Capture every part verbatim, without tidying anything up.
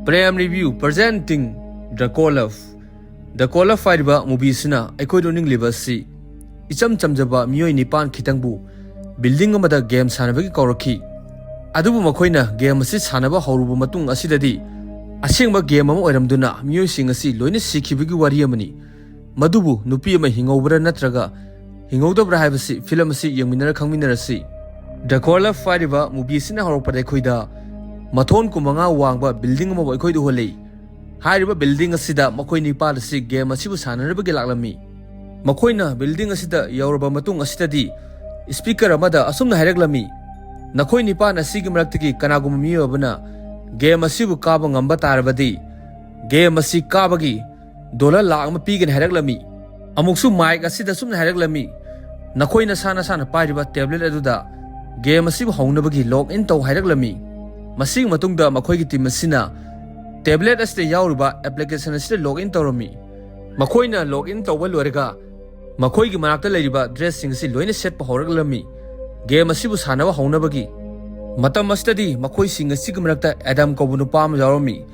Prem Review presenting The Call of The Call of ꯍꯥꯏꯔꯤꯕ movie ꯑꯁꯤꯅ ꯑꯩꯈꯣꯏꯗ ꯎꯠꯅꯤꯡꯂꯤꯕ ꯑꯁꯤ ꯏꯆꯝ ꯆꯝꯖꯕ ꯃꯤꯑꯣꯏ ꯅꯤꯄꯥꯟ ꯈꯤꯇꯪꯕꯨ building ꯑꯃꯗ game ꯁꯥꯟꯅꯕꯒꯤ ꯀꯧꯔꯛꯈꯤ꯫ ꯑꯗꯨꯕꯨ ꯃꯈꯣꯏꯅ game ꯑꯁꯤ ꯁꯥꯟꯅꯕ ꯍꯧꯔꯨꯕ ꯃꯇꯨꯡ ꯑꯁꯤꯗꯗꯤ ꯑꯁꯦꯡꯕ game ꯑꯃ ꯑꯣꯏꯔꯝꯗꯨꯅ ꯃꯤꯑꯣꯏꯁꯤꯡ ꯑꯁꯤ ꯂꯣꯏꯅ ꯁꯤꯈꯤꯕꯒꯤ ꯋꯥꯔꯤ ꯑꯃꯅꯤ꯫ ꯃꯗꯨꯕꯨ ꯅꯨꯄꯤ ꯑꯃ ꯍꯤꯡꯍꯧꯕ꯭ꯔꯥ ꯅꯠꯇ꯭ꯔꯒ ꯍꯤꯡꯍꯧꯗꯕ꯭ꯔꯥ ꯍꯥꯏꯕꯁꯤ film ꯑꯁꯤ ꯌꯦꯡꯃꯤꯟꯅꯔ ꯈꯪꯃꯤꯟꯅꯔꯁꯤ꯫ The Call of ꯍꯥꯏꯔꯤꯕ movie ꯑꯁꯤꯅ ꯍꯧꯔꯛꯄꯗ ꯑꯩꯈꯣꯏꯗ ꯃꯊꯣꯟ ꯀꯨꯟꯃꯉꯥ ꯋꯥꯡꯕ building ꯑꯃꯕꯨ ꯑꯩꯈꯣꯏꯗ ꯎꯍꯜꯂꯤ꯫ ꯍꯥꯏꯔꯤꯕ building ꯑꯁꯤꯗ ꯃꯈꯣꯏ ꯅꯤꯄꯥꯜ ꯑꯁꯤ game ꯑꯁꯤꯕꯨ ꯁꯥꯟꯅꯅꯕꯒꯤ ꯂꯥꯛꯂꯝꯃꯤ꯫ ꯃꯈꯣꯏꯅ building ꯑꯁꯤꯗ ꯌꯧꯔꯕ ꯃꯇꯨꯡ ꯑꯁꯤꯗꯗꯤ speaker ꯑꯃꯗ ꯑꯁꯨꯝꯅ ꯍꯥꯏꯔꯛꯂꯝꯃꯤ, "ꯅꯈꯣꯏ ꯅꯤꯄꯥꯜ ꯑꯁꯤꯒꯤ ꯃꯔꯛꯇꯒꯤ ꯀꯅꯥꯒꯨꯝꯕ ꯃꯤꯑꯣꯏ ꯑꯃꯅ game ꯑꯁꯤꯕꯨ ꯀꯥꯕ ꯉꯝꯕ ꯇꯥꯔꯕꯗꯤ game ꯑꯁꯤ ꯀꯥꯕꯒꯤ dollar ꯂꯥꯈ ꯑꯃ ꯄꯤꯒꯅꯤ" ꯍꯥꯏꯔꯛꯂꯝꯃꯤ꯫ ꯑꯃꯨꯛꯁꯨ mic ꯑꯁꯤꯗ ꯑꯁꯨꯝꯅ ꯍꯥꯏꯔꯛꯂꯝꯃꯤ, "ꯅꯈꯣꯏ ꯅꯁꯥ ꯅꯁꯥꯅ ꯄꯥꯏꯔꯤꯕ tablet ꯑꯗꯨꯗ game ꯑꯁꯤꯕꯨ ꯍꯧꯅꯕꯒꯤ log in ꯇꯧ" ꯍꯥꯏꯔꯛꯂꯝꯃꯤ꯫ ꯃꯁꯤꯒꯤ ꯃꯇꯨꯡꯗ ꯃꯈꯣꯏꯒꯤ team ꯑꯁꯤꯅ tablet ꯑꯁꯤꯗ ꯌꯥꯎꯔꯤꯕ application ꯑꯁꯤꯗ log in ꯇꯧꯔꯝꯃꯤ꯫ ꯃꯈꯣꯏꯅ log in ꯇꯧꯕ ꯂꯣꯏꯔꯒ ꯃꯈꯣꯏꯒꯤ ꯃꯅꯥꯛꯇ ꯂꯩꯔꯤꯕ dressꯁꯤꯡ ꯑꯁꯤ ꯂꯣꯏꯅ ꯁꯦꯠꯄ ꯍꯧꯔꯛꯂꯝꯃꯤ꯫ Game ꯑꯁꯤꯕꯨ ꯁꯥꯟꯅꯕ ꯍꯧꯅꯕꯒꯤ ꯃꯇꯝ ꯑꯁꯤꯗꯗꯤ ꯃꯈꯣꯏꯁꯤꯡ ꯑꯁꯤꯒꯤ ꯃꯔꯛꯇ Adam ꯀꯧꯕ ꯅꯨꯄꯥ ꯑꯃ ꯌꯥꯎꯔꯝꯃꯤ꯫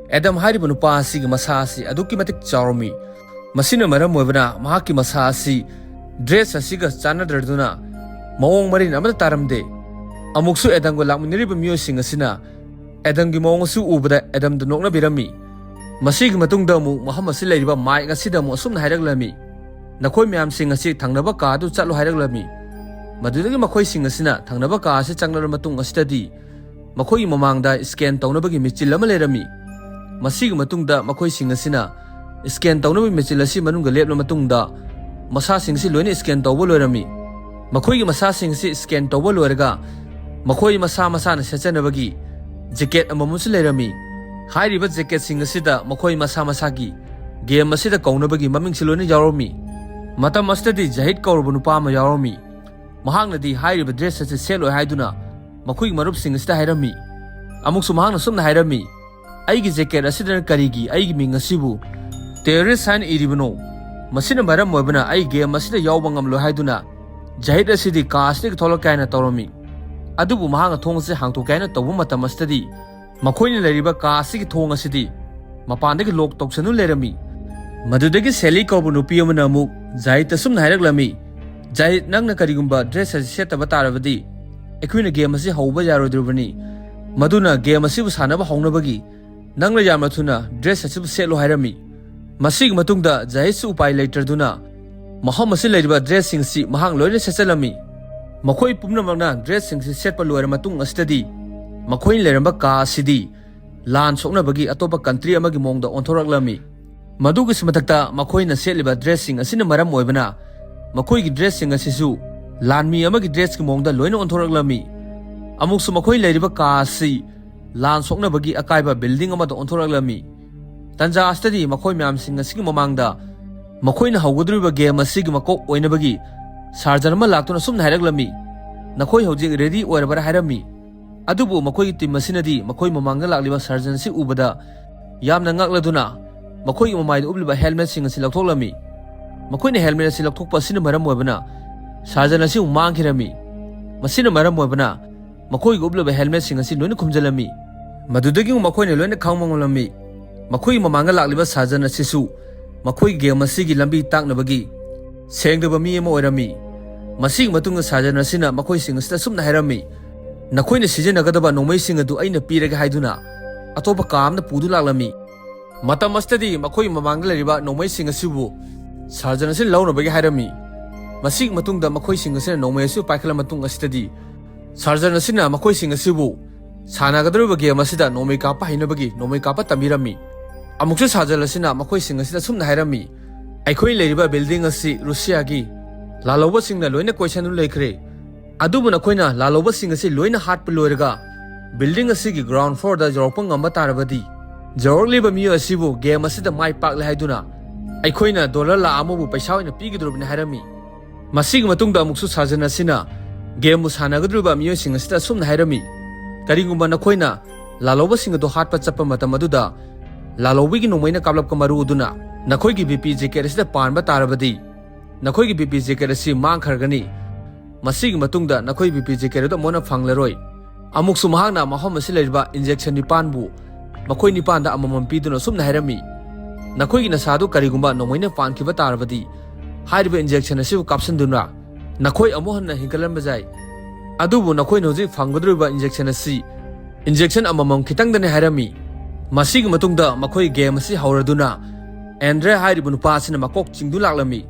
Adam ꯍꯥꯏꯔꯤꯕ ꯅꯨꯄꯥ ꯑꯁꯤꯒꯤ ꯃꯁꯥ ꯑꯁꯤ ꯑꯗꯨꯛꯀꯤ ꯃꯇꯤꯛ ꯆꯥꯎꯔꯝꯃꯤ꯫ ꯃꯁꯤꯅ ꯃꯔꯝ ꯑꯣꯏꯕꯅ ꯃꯍꯥꯛꯀꯤ ꯃꯁꯥ ꯑꯁꯤ dress ꯑꯁꯤꯒ ꯆꯥꯟꯅꯗ꯭ꯔꯗꯨꯅ ꯃꯑꯣꯡ ꯃꯔꯤꯟ ꯑꯃꯠꯇ ꯇꯥꯔꯝꯗꯦ꯫ ꯑꯃꯨꯛꯁꯨ Adamꯒ ꯂꯥꯛꯃꯤꯟꯅꯔꯤꯕ ꯃꯤꯑꯣꯏꯁꯤꯡ ꯑꯁꯤꯅ Adamꯒꯤ ꯃꯑꯣꯡ ꯑꯁꯤ ꯎꯕꯗ Adamꯗ ꯅꯣꯛꯅꯕꯤꯔꯝꯃꯤ꯫ ꯃꯁꯤꯒꯤ ꯃꯇꯨꯡꯗ ꯑꯃꯨꯛ ꯃꯐꯝ ꯑꯁꯤ ꯂꯩꯔꯤꯕ mic ꯑꯁꯤꯗ ꯑꯃꯨꯛ ꯑꯁꯨꯝꯅ ꯍꯥꯏꯔꯛꯂꯝꯃꯤ, "ꯅꯈꯣꯏ ꯃꯌꯥꯝꯁꯤꯡ ꯑꯁꯤ ꯊꯪꯅꯕ ꯀꯥ ꯑꯗꯨ ꯆꯠꯂꯨ" ꯍꯥꯏꯔꯛꯂꯝꯃꯤ꯫ ꯃꯗꯨꯗꯒꯤ ꯃꯈꯣꯏꯁꯤꯡ ꯑꯁꯤꯅ ꯊꯪꯅꯕ ꯀꯥ ꯑꯁꯤ ꯆꯪꯂꯕ ꯃꯇꯨꯡ ꯑꯁꯤꯗꯗꯤ ꯃꯈꯣꯏꯒꯤ ꯃꯃꯥꯡꯗ scan ꯇꯧꯅꯕꯒꯤ ꯃꯦꯆꯤꯟ ꯑꯃ ꯂꯩꯔꯝꯃꯤ꯫ ꯃꯁꯤꯒꯤ ꯃꯇꯨꯡꯗ ꯃꯈꯣꯏꯁꯤꯡ ꯑꯁꯤꯅ scan ꯇꯧꯅꯕꯒꯤ ꯃꯦꯆꯤꯟ ꯑꯁꯤ ꯃꯅꯨꯡꯗ ꯂꯦꯞꯂꯕ ꯃꯇꯨꯡꯗ ꯃꯁꯥꯁꯤꯡ ꯑꯁꯤ ꯂꯣꯏꯅ scan ꯇꯧꯕ ꯂꯣꯏꯔꯝꯃꯤ꯫ ꯃꯈꯣꯏꯒꯤ ꯃꯁꯥꯁꯤꯡ ꯑꯁꯤ scan ꯇꯧꯕ ꯂꯣꯏꯔꯒ ꯃꯈꯣꯏ ꯃꯁꯥ ꯃꯁꯥꯅ ꯁꯦꯠꯆꯅꯕꯒꯤ jacket ꯑꯃꯃꯝꯁꯨ ꯂꯩꯔꯝꯃꯤ꯫ ꯍꯥꯏꯔꯤꯕ jacketꯁꯤꯡ ꯑꯁꯤꯗ ꯃꯈꯣꯏ ꯃꯁꯥ ꯃꯁꯥꯒꯤ game ꯑꯁꯤꯗ ꯀꯧꯅꯕꯒꯤ ꯃꯃꯤꯡꯁꯨ ꯂꯣꯏꯅ ꯌꯥꯎꯔꯝꯃꯤ꯫ ꯃꯇꯝ ꯑꯁꯤꯗꯗꯤ ꯖꯍꯤꯗ ꯀꯧꯔꯕ ꯅꯨꯄꯥ ꯑꯃ ꯌꯥꯎꯔꯝꯃꯤ꯫ ꯃꯍꯥꯛꯅꯗꯤ ꯍꯥꯏꯔꯤꯕ dress ꯑꯁꯤ ꯁꯦꯠꯂꯣꯏ ꯍꯥꯏꯗꯨꯅ ꯃꯈꯣꯏꯒꯤ ꯃꯔꯨꯞꯁꯤꯡ ꯑꯁꯤꯗ ꯍꯥꯏꯔꯝꯃꯤ꯫ ꯑꯃꯨꯛꯁꯨ ꯃꯍꯥꯛꯅ ꯁꯨꯝꯅ ꯍꯥꯏꯔꯝꯃꯤ, "ꯑꯩꯒꯤ jacket ꯑꯁꯤꯗꯅ ꯀꯔꯤꯒꯤ ꯑꯩꯒꯤ ꯃꯤꯡ ꯑꯁꯤꯕꯨ terrorist ꯍꯥꯏꯅ ꯏꯔꯤꯕꯅꯣ? ꯃꯁꯤꯅ ꯃꯔꯝ ꯑꯣꯏꯕꯅ ꯑꯩ game ꯑꯁꯤꯗ ꯌꯥꯎꯕ ꯉꯝꯂꯣꯏ" ꯍꯥꯏꯗꯨꯅ ꯖꯍꯤꯗ ꯑꯁꯤꯗꯤ ꯀꯥ ꯑꯁꯤꯗꯒꯤ ꯊꯣꯛꯂꯛꯀꯦ ꯍꯥꯏꯅ ꯇꯧꯔꯝꯃꯤ꯫ ꯑꯗꯨꯕꯨ ꯃꯍꯥꯛꯅ ꯊꯣꯡ ꯑꯁꯤ ꯍꯥꯡꯗꯣꯛꯀꯦ ꯍꯥꯏꯅ ꯇꯧꯕ ꯃꯇꯝ ꯑꯁꯤꯗꯗꯤ ꯃꯈꯣꯏꯅ ꯂꯩꯔꯤꯕ ꯀꯥ ꯑꯁꯤꯒꯤ ꯊꯣꯡ ꯑꯁꯤꯗꯤ ꯃꯄꯥꯟꯗꯒꯤ ꯂꯣꯛ ꯇꯧꯁꯟꯗꯨꯅ ꯂꯩꯔꯝꯃꯤ꯫ ꯃꯗꯨꯗꯒꯤ ꯁꯦꯂꯤ ꯀꯧꯕ ꯅꯨꯄꯤ ꯑꯃꯅ ꯑꯃꯨꯛ ꯖꯥꯍꯤꯗꯇ ꯑꯁꯨꯝꯅ ꯍꯥꯏꯔꯛꯂꯝꯃꯤ, "ꯖꯥꯍꯤꯗ, ꯅꯪꯅ ꯀꯔꯤꯒꯨꯝꯕ ꯗ꯭ꯔꯦꯁ ꯑꯁꯤ ꯁꯦꯠꯇꯕ ꯇꯥꯔꯕꯗꯤ ꯑꯩꯈꯣꯏꯅ ꯒꯦꯝ ꯑꯁꯤ ꯍꯧꯕ ꯌꯥꯔꯣꯏꯗꯧꯔꯤꯕꯅꯤ꯫ ꯃꯗꯨꯅ ꯒꯦꯝ ꯑꯁꯤꯕꯨ ꯁꯥꯟꯅꯕ ꯍꯧꯅꯕꯒꯤ ꯅꯪꯅ ꯌꯥꯝꯅ ꯊꯨꯅ ꯗ꯭ꯔꯦꯁ ꯑꯁꯤꯕꯨ ꯁꯦꯠꯂꯨ" ꯍꯥꯏꯔꯝꯃꯤ꯫ ꯃꯁꯤꯒꯤ ꯃꯇꯨꯡꯗ ꯖꯥꯍꯤꯗꯁꯨ ꯎꯄꯥꯏ ꯂꯩꯇ꯭ꯔꯗꯨꯅ ꯃꯐꯝ ꯑꯁꯤ ꯂꯩꯔꯤꯕ ꯗ꯭ꯔꯦꯁꯁꯤꯡ ꯑꯁꯤ ꯃꯍꯥꯛ ꯂꯣꯏꯅ ꯁꯦꯠꯆꯜꯂꯝꯃꯤ꯫ ꯃꯈꯣꯏ ꯄꯨꯝꯅꯃꯛꯅ ꯗ꯭ꯔꯦꯁꯁꯤꯡꯁꯤ ꯁꯦꯠꯄ ꯂꯣꯏꯔ ꯃꯇꯨꯡ ꯑꯁꯤꯗꯗꯤ ꯃꯈꯣꯏꯅ ꯂꯩꯔꯝꯕ ꯀꯥ ꯑꯁꯤꯗꯤ ꯂꯥꯟ ꯁꯣꯛꯅꯕꯒꯤ ꯑꯇꯣꯞꯄ ꯀꯟꯇ꯭ꯔꯤ ꯑꯃꯒꯤ ꯃꯑꯣꯡꯗ ꯑꯣꯟꯊꯣꯔꯛꯂꯝꯃꯤ꯫ ꯃꯗꯨꯒꯤꯁꯨ ꯃꯊꯛꯇ ꯃꯈꯣꯏꯅ ꯁꯦꯠꯂꯤꯕ ꯗ꯭ꯔꯦꯁꯁꯤꯡ ꯑꯁꯤꯅ ꯃꯔꯝ ꯑꯣꯏꯕꯅ ꯃꯈꯣꯏꯒꯤ ꯗ꯭ꯔꯦꯁꯁꯤꯡ ꯑꯁꯤꯁꯨ ꯂꯥꯟꯃꯤ ꯑꯃꯒꯤ ꯗ꯭ꯔꯦꯁꯀꯤ ꯃꯑꯣꯡꯗ ꯂꯣꯏꯅ ꯑꯣꯟꯊꯣꯔꯛꯂꯝꯃꯤ꯫ ꯑꯃꯨꯛꯁꯨ ꯃꯈꯣꯏ ꯂꯩꯔꯤꯕ ꯀꯥ ꯑꯁꯤ ꯂꯥꯟ ꯁꯣꯛꯅꯕꯒꯤ ꯑꯀꯥꯏꯕ ꯕꯤꯜꯗꯤꯡ ꯑꯃꯗ ꯑꯣꯟꯊꯣꯔꯛꯂꯝꯃꯤ꯫ ꯇꯟꯖꯥ ꯑꯁꯤꯗꯗꯤ ꯃꯈꯣꯏ ꯃꯌꯥꯝꯁꯤꯡ ꯑꯁꯤꯒꯤ ꯃꯃꯥꯡꯗ ꯃꯈꯣꯏꯅ ꯍꯧꯒꯗꯧꯔꯤꯕ ꯒꯦꯝ ꯑꯁꯤꯒꯤ ꯃꯀꯣꯛ ꯑꯣꯏꯅꯕꯒꯤ ꯁꯥꯔꯖꯟ ꯑꯃ ꯂꯥꯛꯇꯨꯅ ꯁꯨꯝꯅ ꯍꯥꯏꯔꯛꯂꯝꯃꯤ, "ꯅꯈꯣꯏ ꯍꯧꯖꯤꯛ ꯔꯦꯗꯤ ꯑꯣꯏꯔꯕ꯭ꯔꯥ?" ꯍꯥꯏꯔꯝꯃꯤ꯫ ꯑꯗꯨꯕꯨ ꯃꯈꯣꯏꯒꯤ ꯇꯤꯝ ꯑꯁꯤꯅꯗꯤ ꯃꯈꯣꯏ ꯃꯃꯥꯡꯗ ꯂꯥꯛꯂꯤꯕ ꯁꯥꯔꯖꯟ ꯑꯁꯤ ꯎꯕꯗ ꯌꯥꯝꯅ ꯉꯛꯂꯗꯨꯅ ꯃꯈꯣꯏꯒꯤ ꯃꯃꯥꯏꯗ ꯎꯞꯂꯤꯕ ꯍꯦꯜꯃꯦꯠꯁꯤꯡ ꯑꯁꯤ ꯂꯧꯊꯣꯛꯂꯝꯃꯤ꯫ ꯃꯈꯣꯏꯅ ꯍꯦꯜꯃꯦꯠ ꯑꯁꯤ ꯂꯧꯊꯣꯛꯄ ꯑꯁꯤꯅ ꯃꯔꯝ ꯑꯣꯏꯕꯅ ꯁꯥꯔꯖꯟ ꯑꯁꯤ ꯑꯃꯨꯛ ꯃꯥꯡꯈꯤꯔꯝꯃꯤ꯫ ꯃꯁꯤꯅ ꯃꯔꯝ ꯑꯣꯏꯕꯅ ꯃꯈꯣꯏꯒꯤ ꯎꯞꯂꯤꯕ ꯍꯦꯜꯃꯦꯠꯁꯤꯡ ꯑꯁꯤ ꯂꯣꯏꯅ ꯈꯨꯝꯖꯤꯜꯂꯝꯃꯤ꯫ ꯃꯗꯨꯗꯒꯤ ꯑꯃꯨꯛ ꯃꯈꯣꯏꯅ ꯂꯣꯏꯅ ꯈꯪꯕ ꯉꯝꯂꯝꯃꯤ꯫ ꯃꯈꯣꯏꯒꯤ ꯃꯃꯥꯡꯗ ꯂꯥꯛꯂꯤꯕ ꯁꯥꯔꯖꯟ ꯑꯁꯤꯁꯨ ꯃꯈꯣꯏꯒꯤ ꯒꯦꯝ ꯑꯁꯤꯒꯤ ꯂꯝꯕꯤ ꯇꯥꯛꯅꯕꯒꯤ ꯁꯦꯡꯗꯕ ꯃꯤ ꯑꯃ ꯑꯣꯏꯔꯝꯃꯤ꯫ ꯃꯁꯤꯒꯤ ꯃꯇꯨꯡꯗ ꯁꯥꯔꯖꯟ ꯑꯁꯤꯅ ꯃꯈꯣꯏꯁꯤꯡ ꯑꯁꯤꯗ ꯑꯁꯨꯝꯅ ꯍꯥꯏꯔꯝꯃꯤ, "ꯅꯈꯣꯏꯅ ꯁꯤꯖꯤꯟꯅꯒꯗꯕ ꯅꯣꯡꯃꯩꯁꯤꯡ ꯑꯗꯨ ꯑꯩꯅ ꯄꯤꯔꯒꯦ" ꯍꯥꯏꯗꯨꯅ ꯑꯇꯣꯞꯄ ꯀꯥ ꯑꯃꯗ ꯄꯨꯗꯨ ꯂꯥꯛꯂꯝꯃꯤ꯫ ꯃꯇꯝ ꯑꯁꯤꯗꯗꯤ ꯃꯈꯣꯏ ꯃꯃꯥꯡꯗ ꯂꯩꯔꯤꯕ ꯅꯣꯡꯃꯩꯁꯤꯡ ꯑꯁꯤꯕꯨ ꯁꯥꯔꯖꯟ ꯑꯁꯤꯅ ꯂꯧꯅꯕꯒꯤ ꯍꯥꯏꯔꯝꯃꯤ꯫ ꯃꯁꯤꯒꯤ ꯃꯇꯨꯡꯗ ꯃꯈꯣꯏꯁꯤꯡ ꯑꯁꯤꯅ ꯅꯣꯡꯃꯩ ꯑꯁꯤ ꯄꯥꯏꯈꯠꯂ ꯃꯇꯨꯡ ꯑꯁꯤꯗꯗꯤ ꯁꯥꯔꯖꯟ ꯑꯁꯤꯅ ꯃꯈꯣꯏꯁꯤꯡ ꯑꯁꯤꯕꯨ ꯁꯥꯟꯅꯒꯗꯧꯔꯤꯕ ꯒꯦꯝ ꯑꯁꯤꯗ ꯅꯣꯡꯃꯩ ꯀꯥꯞꯄ ꯍꯩꯅꯕꯒꯤ ꯅꯣꯡꯃꯩ ꯀꯥꯞꯄ ꯇꯝꯕꯤꯔꯝꯃꯤ꯫ ꯑꯃꯨꯛꯁꯨ ꯁꯥꯔꯖꯟ ꯑꯁꯤꯅ ꯃꯈꯣꯏꯁꯤꯡ ꯑꯁꯤꯗ ꯑꯁꯨꯝꯅ ꯍꯥꯏꯔꯝꯃꯤ, "ꯑꯩꯈꯣꯏ ꯂꯩꯔꯤꯕ ꯕꯤꯜꯗꯤꯡ ꯑꯁꯤ ꯔꯨꯁꯤꯌꯥꯒꯤ ꯂꯥꯜꯍꯧꯕꯁꯤꯡꯅ ꯂꯣꯏꯅ ꯀꯣꯏꯁꯟꯗꯨꯅ ꯂꯩꯈ꯭ꯔꯦ꯫ ꯑꯗꯨꯕꯨ ꯅꯈꯣꯏꯅ ꯂꯥꯜꯍꯧꯕꯁꯤꯡ ꯑꯁꯤ ꯂꯣꯏꯅ ꯍꯥꯠꯄ ꯂꯣꯏꯔꯒ ꯕꯤꯜꯗꯤꯡ ꯑꯁꯤꯒꯤ ꯒ꯭ꯔꯥꯎꯟ ꯐ꯭ꯂꯣꯔꯗ ꯌꯧꯔꯛꯄ ꯉꯝꯕ ꯇꯥꯔꯕꯗꯤ ꯌꯧꯔꯛꯂꯤꯕ ꯃꯤꯑꯣꯏ ꯑꯁꯤꯕꯨ ꯒꯦꯝ ꯑꯁꯤꯗ ꯃꯥꯏ ꯄꯥꯛꯂꯦ ꯍꯥꯏꯗꯨꯅ ꯑꯩꯈꯣꯏꯅ ꯗꯣꯂꯔ ꯂꯥꯈ ꯑꯃꯕꯨ ꯄꯩꯁꯥ ꯑꯣꯏꯅ ꯄꯤꯒꯗꯧꯔꯤꯕꯅꯤ" ꯍꯥꯏꯔꯝꯃꯤ꯫ ꯃꯁꯤꯒꯤ ꯃꯇꯨꯡꯗ ꯑꯃꯨꯛꯁꯨ ꯁꯥꯔꯖꯟ ꯑꯁꯤꯅ ꯒꯦꯝꯕꯨ ꯁꯥꯟꯅꯒꯗꯧꯔꯤꯕ ꯃꯤꯑꯣꯏꯁꯤꯡ ꯑꯁꯤꯗ ꯑꯁꯨꯝꯅ ꯍꯥꯏꯔꯝꯃꯤ, "ꯀꯔꯤꯒꯨꯝꯕ ꯅꯈꯣꯏꯅ ꯂꯥꯜꯍꯧꯕꯁꯤꯡ ꯑꯗꯨ ꯍꯥꯠꯄ ꯆꯠꯄ ꯃꯇꯝ ꯑꯗꯨꯗ ꯂꯥꯜꯍꯧꯕꯒꯤ ꯅꯣꯡꯃꯩꯅ ꯀꯥꯞꯂꯛꯄ ꯃꯔꯨ ꯑꯗꯨꯅ ꯅꯈꯣꯏꯒꯤ ꯕꯤ ꯄꯤ ꯖꯦꯀꯦꯠ ꯑꯁꯤꯗ ꯄꯥꯟꯕ ꯇꯥꯔꯕꯗꯤ ꯅꯈꯣꯏꯒꯤ ꯕꯤ ꯄꯤ ꯖꯦꯀꯦꯠ ꯑꯁꯤ ꯃꯥꯡꯈ꯭ꯔꯒꯅꯤ꯫ ꯃꯁꯤꯒꯤ ꯃꯇꯨꯡꯗ ꯅꯈꯣꯏ ꯕꯤ ꯄꯤ ꯖꯦꯀꯦꯠ ꯑꯗꯨ ꯑꯃꯨꯛ ꯍꯟꯅ ꯐꯪꯂꯔꯣꯏ꯫ ꯑꯃꯨꯛꯁꯨ ꯃꯍꯥꯛꯅ ꯃꯐꯝ ꯑꯁꯤ ꯂꯩꯔꯤꯕ injection ꯅꯤꯄꯥꯟꯕꯨ ꯃꯈꯣꯏ ꯅꯤꯄꯥꯟꯗ ꯑꯃꯃꯝ ꯄꯤꯗꯨꯅ ꯑꯁꯨꯝꯅ ꯍꯥꯏꯔꯝꯃꯤ, "ꯅꯈꯣꯏꯒꯤ ꯅꯁꯥꯗꯨ ꯀꯔꯤꯒꯨꯝꯕ ꯅꯣꯡꯃꯩꯅ ꯄꯥꯟꯈꯤꯕ ꯇꯥꯔꯕꯗꯤ, ꯍꯥꯏꯔꯤꯕ injection ꯑꯁꯤꯕꯨ ꯀꯥꯞꯁꯤꯟꯗꯨꯅ ꯅꯈꯣꯏ ꯑꯃꯨꯛ ꯍꯟꯅ ꯍꯤꯡꯒꯠꯂꯝꯕ ꯌꯥꯏ꯫ ꯑꯗꯨꯕꯨ ꯅꯈꯣꯏꯅ ꯍꯧꯖꯤꯛ ꯐꯪꯒꯗꯧꯔꯤꯕ injection ꯑꯁꯤ injection ꯑꯃꯃꯝ ꯈꯤꯇꯪꯗꯅꯤ" ꯍꯥꯏꯔꯝꯃꯤ꯫ ꯃꯁꯤꯒꯤ ꯃꯇꯨꯡꯗ ꯃꯈꯣꯏ game ꯑꯁꯤ ꯍꯧꯔꯗꯨꯅ ꯑꯦꯟꯗ꯭ꯔꯦ ꯍꯥꯏꯔꯤꯕ ꯅꯨꯄꯥ ꯑꯁꯤꯅ ꯃꯀꯣꯛ ꯆꯤꯡꯗꯨ ꯂꯥꯛꯂꯝꯃꯤ꯫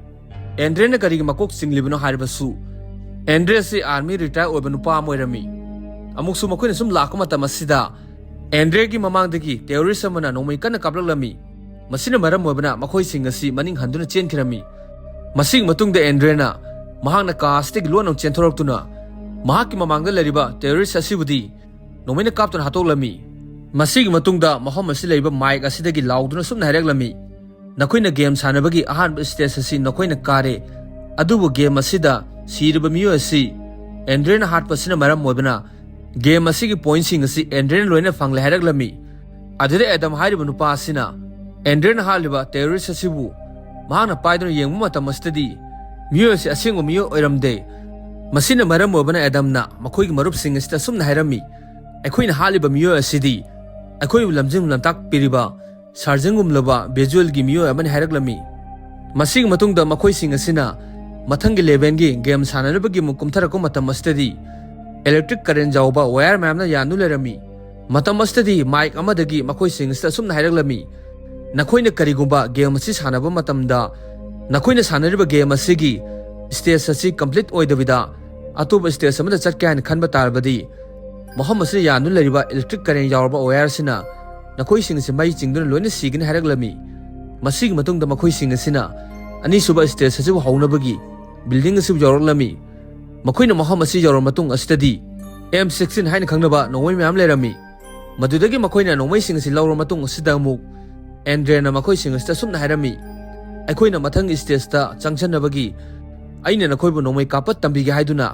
ꯑꯦꯟꯗ꯭ꯔꯦꯅ ꯀꯔꯤꯒꯤ ꯃꯀꯣꯛ ꯆꯤꯡꯂꯤꯕꯅꯣ ꯍꯥꯏꯔꯕꯁꯨ, ꯑꯦꯟꯗ꯭ꯔꯦ ꯑꯁꯤ army retire ꯑꯣꯏꯕ ꯅꯨꯄꯥ ꯑꯃ ꯑꯣꯏꯔꯝꯃꯤ꯫ ꯑꯃꯨꯛꯁꯨ ꯃꯈꯣꯏꯅ ꯁꯨꯝ ꯂꯥꯛꯄ ꯃꯇꯝ ꯑꯁꯤꯗ, ꯑꯦꯟꯗ꯭ꯔꯦꯒꯤ ꯃꯃꯥꯡꯗꯒꯤ terrorist ꯑꯃꯅ ꯅꯣꯡꯃꯩ ꯀꯟꯅ ꯀꯥꯞꯂꯛꯂꯝꯃꯤ꯫ ꯃꯁꯤꯅ ꯃꯔꯝ ꯑꯣꯏꯕꯅ ꯃꯈꯣꯏꯁꯤꯡ ꯑꯁꯤ ꯃꯅꯤꯡ ꯍꯟꯗꯨꯅ ꯆꯦꯟꯈꯤꯔꯝꯃꯤ꯫ ꯃꯁꯤꯒꯤ ꯃꯇꯨꯡꯗ ꯑꯦꯟꯗ꯭ꯔꯦꯅ ꯃꯍꯥꯛꯅ ꯀꯥ ꯑꯁꯤꯗꯒꯤ ꯂꯣꯟꯅ ꯆꯦꯟꯊꯣꯔꯛꯇꯨꯅ ꯃꯍꯥꯛꯀꯤ ꯃꯃꯥꯡꯗ ꯂꯩꯔꯤꯕ terrorist ꯑꯁꯤꯕꯨꯗꯤ ꯅꯣꯡꯃꯩꯅ ꯀꯥꯞꯇꯨꯅ ꯍꯥꯠꯇꯣꯛꯂꯝꯃꯤ꯫ ꯃꯁꯤꯒꯤ ꯃꯇꯨꯡꯗ ꯃꯐꯝ ꯑꯁꯤ ꯂꯩꯕ ꯃꯥꯏꯛ ꯑꯁꯤꯗꯒꯤ ꯂꯥꯎꯗꯨꯅ ꯁꯨꯝꯅ ꯍꯥꯏꯔꯛꯂꯝꯃꯤ, "ꯅꯈꯣꯏꯅ game ꯁꯥꯟꯅꯕꯒꯤ ꯑꯍꯥꯟꯕ stage ꯑꯁꯤ ꯅꯈꯣꯏꯅ ꯀꯥꯔꯦ, ꯑꯗꯨꯕꯨ game ꯑꯁꯤꯗ ꯁꯤꯔꯕ ꯃꯤꯑꯣꯏ ꯑꯁꯤ ꯑꯦꯟꯗ꯭ꯔꯦꯅ ꯍꯥꯠꯄꯁꯤꯅ ꯃꯔꯝ ꯑꯣꯏꯕꯅ game ꯑꯁꯤꯒꯤ pointꯁꯤꯡ ꯑꯁꯤ ꯑꯦꯟꯗ꯭ꯔꯦꯅ ꯂꯣꯏꯅ ꯐꯪꯂꯦ" ꯍꯥꯏꯔꯛꯂꯝꯃꯤ꯫ ꯑꯗꯨꯗ ꯑꯦꯗꯝ ꯍꯥꯏꯔꯤꯕ ꯅꯨꯄꯥ ꯑꯁꯤꯅ ꯑꯦꯟꯗ꯭ꯔꯦꯅ ꯍꯥꯠꯂꯤꯕ terrorist ꯑꯁꯤꯕꯨ ꯃꯍꯥꯛꯅ ꯄꯥꯏꯗꯨꯅ ꯌꯦꯡꯕ ꯃꯇꯝ ꯑꯁꯤꯗꯗꯤ ꯃꯤꯑꯣꯏ ꯑꯁꯤ ꯑꯁꯦꯡꯕ ꯃꯤꯑꯣꯏ ꯑꯣꯏꯔꯝꯗꯦ꯫ ꯃꯁꯤꯅ ꯃꯔꯝ ꯑꯣꯏꯕꯅ ꯑꯦꯗꯝꯅ ꯃꯈꯣꯏꯒꯤ ꯃꯔꯨꯞꯁꯤꯡ ꯑꯁꯤꯗ ꯑꯁꯨꯝꯅ ꯍꯥꯏꯔꯝꯃꯤ, "ꯑꯩꯈꯣꯏꯅ ꯍꯥꯠꯂꯤꯕ ꯃꯤꯑꯣꯏ ꯑꯁꯤꯗꯤ ꯑꯩꯈꯣꯏꯕꯨ ꯂꯝꯖꯤꯡ ꯂꯝꯇꯥꯛꯄꯤꯔꯤꯕ surgeonꯒꯨꯝꯂꯕ visualꯒꯤ ꯃꯤꯑꯣꯏ ꯑꯃꯅꯤ" ꯍꯥꯏꯔꯛꯂꯝꯃꯤ꯫ ꯃꯁꯤꯒꯤ ꯃꯇꯨꯡꯗ ꯃꯈꯣꯏꯁꯤꯡ ꯑꯁꯤꯅ ꯃꯊꯪꯒꯤ levelꯒꯤ game ꯁꯥꯟꯅꯅꯕꯒꯤ ꯑꯃꯨꯛ ꯀꯨꯝꯊꯔꯛꯄ ꯃꯇꯝ ꯑꯁꯤꯗꯗꯤ electric current ꯌꯥꯎꯕ wire ꯃꯌꯥꯝꯅ ꯌꯥꯟꯗꯨꯅ ꯂꯩꯔꯝꯃꯤ꯫ ꯃꯇꯝ ꯑꯁꯤꯗꯗꯤ ꯃꯥꯏꯛ ꯑꯃꯗꯒꯤ ꯃꯈꯣꯏꯁꯤꯡ ꯑꯁꯤꯗ ꯑꯁꯨꯝꯅ ꯍꯥꯏꯔꯛꯂꯝꯃꯤ, "ꯅꯈꯣꯏꯅ ꯀꯔꯤꯒꯨꯝꯕ game ꯑꯁꯤ ꯁꯥꯟꯅꯕ ꯃꯇꯝꯗ ꯅꯈꯣꯏꯅ ꯁꯥꯟꯅꯔꯤꯕ game ꯑꯁꯤꯒꯤ stage ꯑꯁꯤ complete ꯑꯣꯏꯗꯕꯤꯗ ꯑꯇꯣꯞꯄ stage ꯑꯃꯗ ꯆꯠꯀꯦ ꯍꯥꯏꯅ ꯈꯟꯕ ꯇꯥꯔꯕꯗꯤ, ꯃꯐꯝ ꯑꯁꯤꯗ ꯌꯥꯟꯗꯨꯅ ꯂꯩꯔꯤꯕ electric current ꯌꯥꯎꯔꯕ wire ꯑꯁꯤꯅ ꯅꯈꯣꯏꯁꯤꯡ ꯑꯁꯤ ꯃꯩ ꯆꯤꯡꯗꯨꯅ ꯂꯣꯏꯅ ꯁꯤꯒꯅꯤ" ꯍꯥꯏꯔꯛꯂꯝꯃꯤ꯫ ꯃꯁꯤꯒꯤ ꯃꯇꯨꯡꯗ ꯃꯈꯣꯏꯁꯤꯡ ꯑꯁꯤꯅ ꯑꯅꯤꯁꯨꯕ stage ꯑꯁꯤꯕꯨ ꯍꯧꯅꯕꯒꯤ building ꯑꯁꯤꯕꯨ ꯌꯧꯔꯛꯂꯝꯃꯤ꯫ ꯃꯈꯣꯏꯅ ꯃꯐꯝ ꯑꯁꯤ ꯌꯧꯔꯕ ꯃꯇꯨꯡ ꯑꯁꯤꯗꯗꯤ M sixteen ꯍꯥꯏꯅ ꯈꯪꯅꯕ ꯅꯣꯡꯃꯩ ꯃꯌꯥꯝ ꯂꯩꯔꯝꯃꯤ꯫ ꯃꯗꯨꯗꯒꯤ ꯃꯈꯣꯏꯅ ꯅꯣꯡꯃꯩꯁꯤꯡ ꯑꯁꯤ ꯂꯧꯔꯕ ꯃꯇꯨꯡ ꯑꯁꯤꯗ ꯑꯃꯨꯛ ꯑꯦꯟꯗ꯭ꯔꯦꯅ ꯃꯈꯣꯏꯁꯤꯡ ꯑꯁꯤꯗ ꯑꯁꯨꯝꯅ ꯍꯥꯏꯔꯝꯃꯤ, "ꯑꯩꯈꯣꯏꯅ ꯃꯊꯪꯒꯤ stageꯇ ꯆꯪꯁꯤꯟꯅꯕꯒꯤ ꯑꯩꯅ ꯅꯈꯣꯏꯕꯨ ꯅꯣꯡꯃꯩ ꯀꯥꯞꯄ ꯇꯝꯕꯤꯒꯦ" ꯍꯥꯏꯗꯨꯅ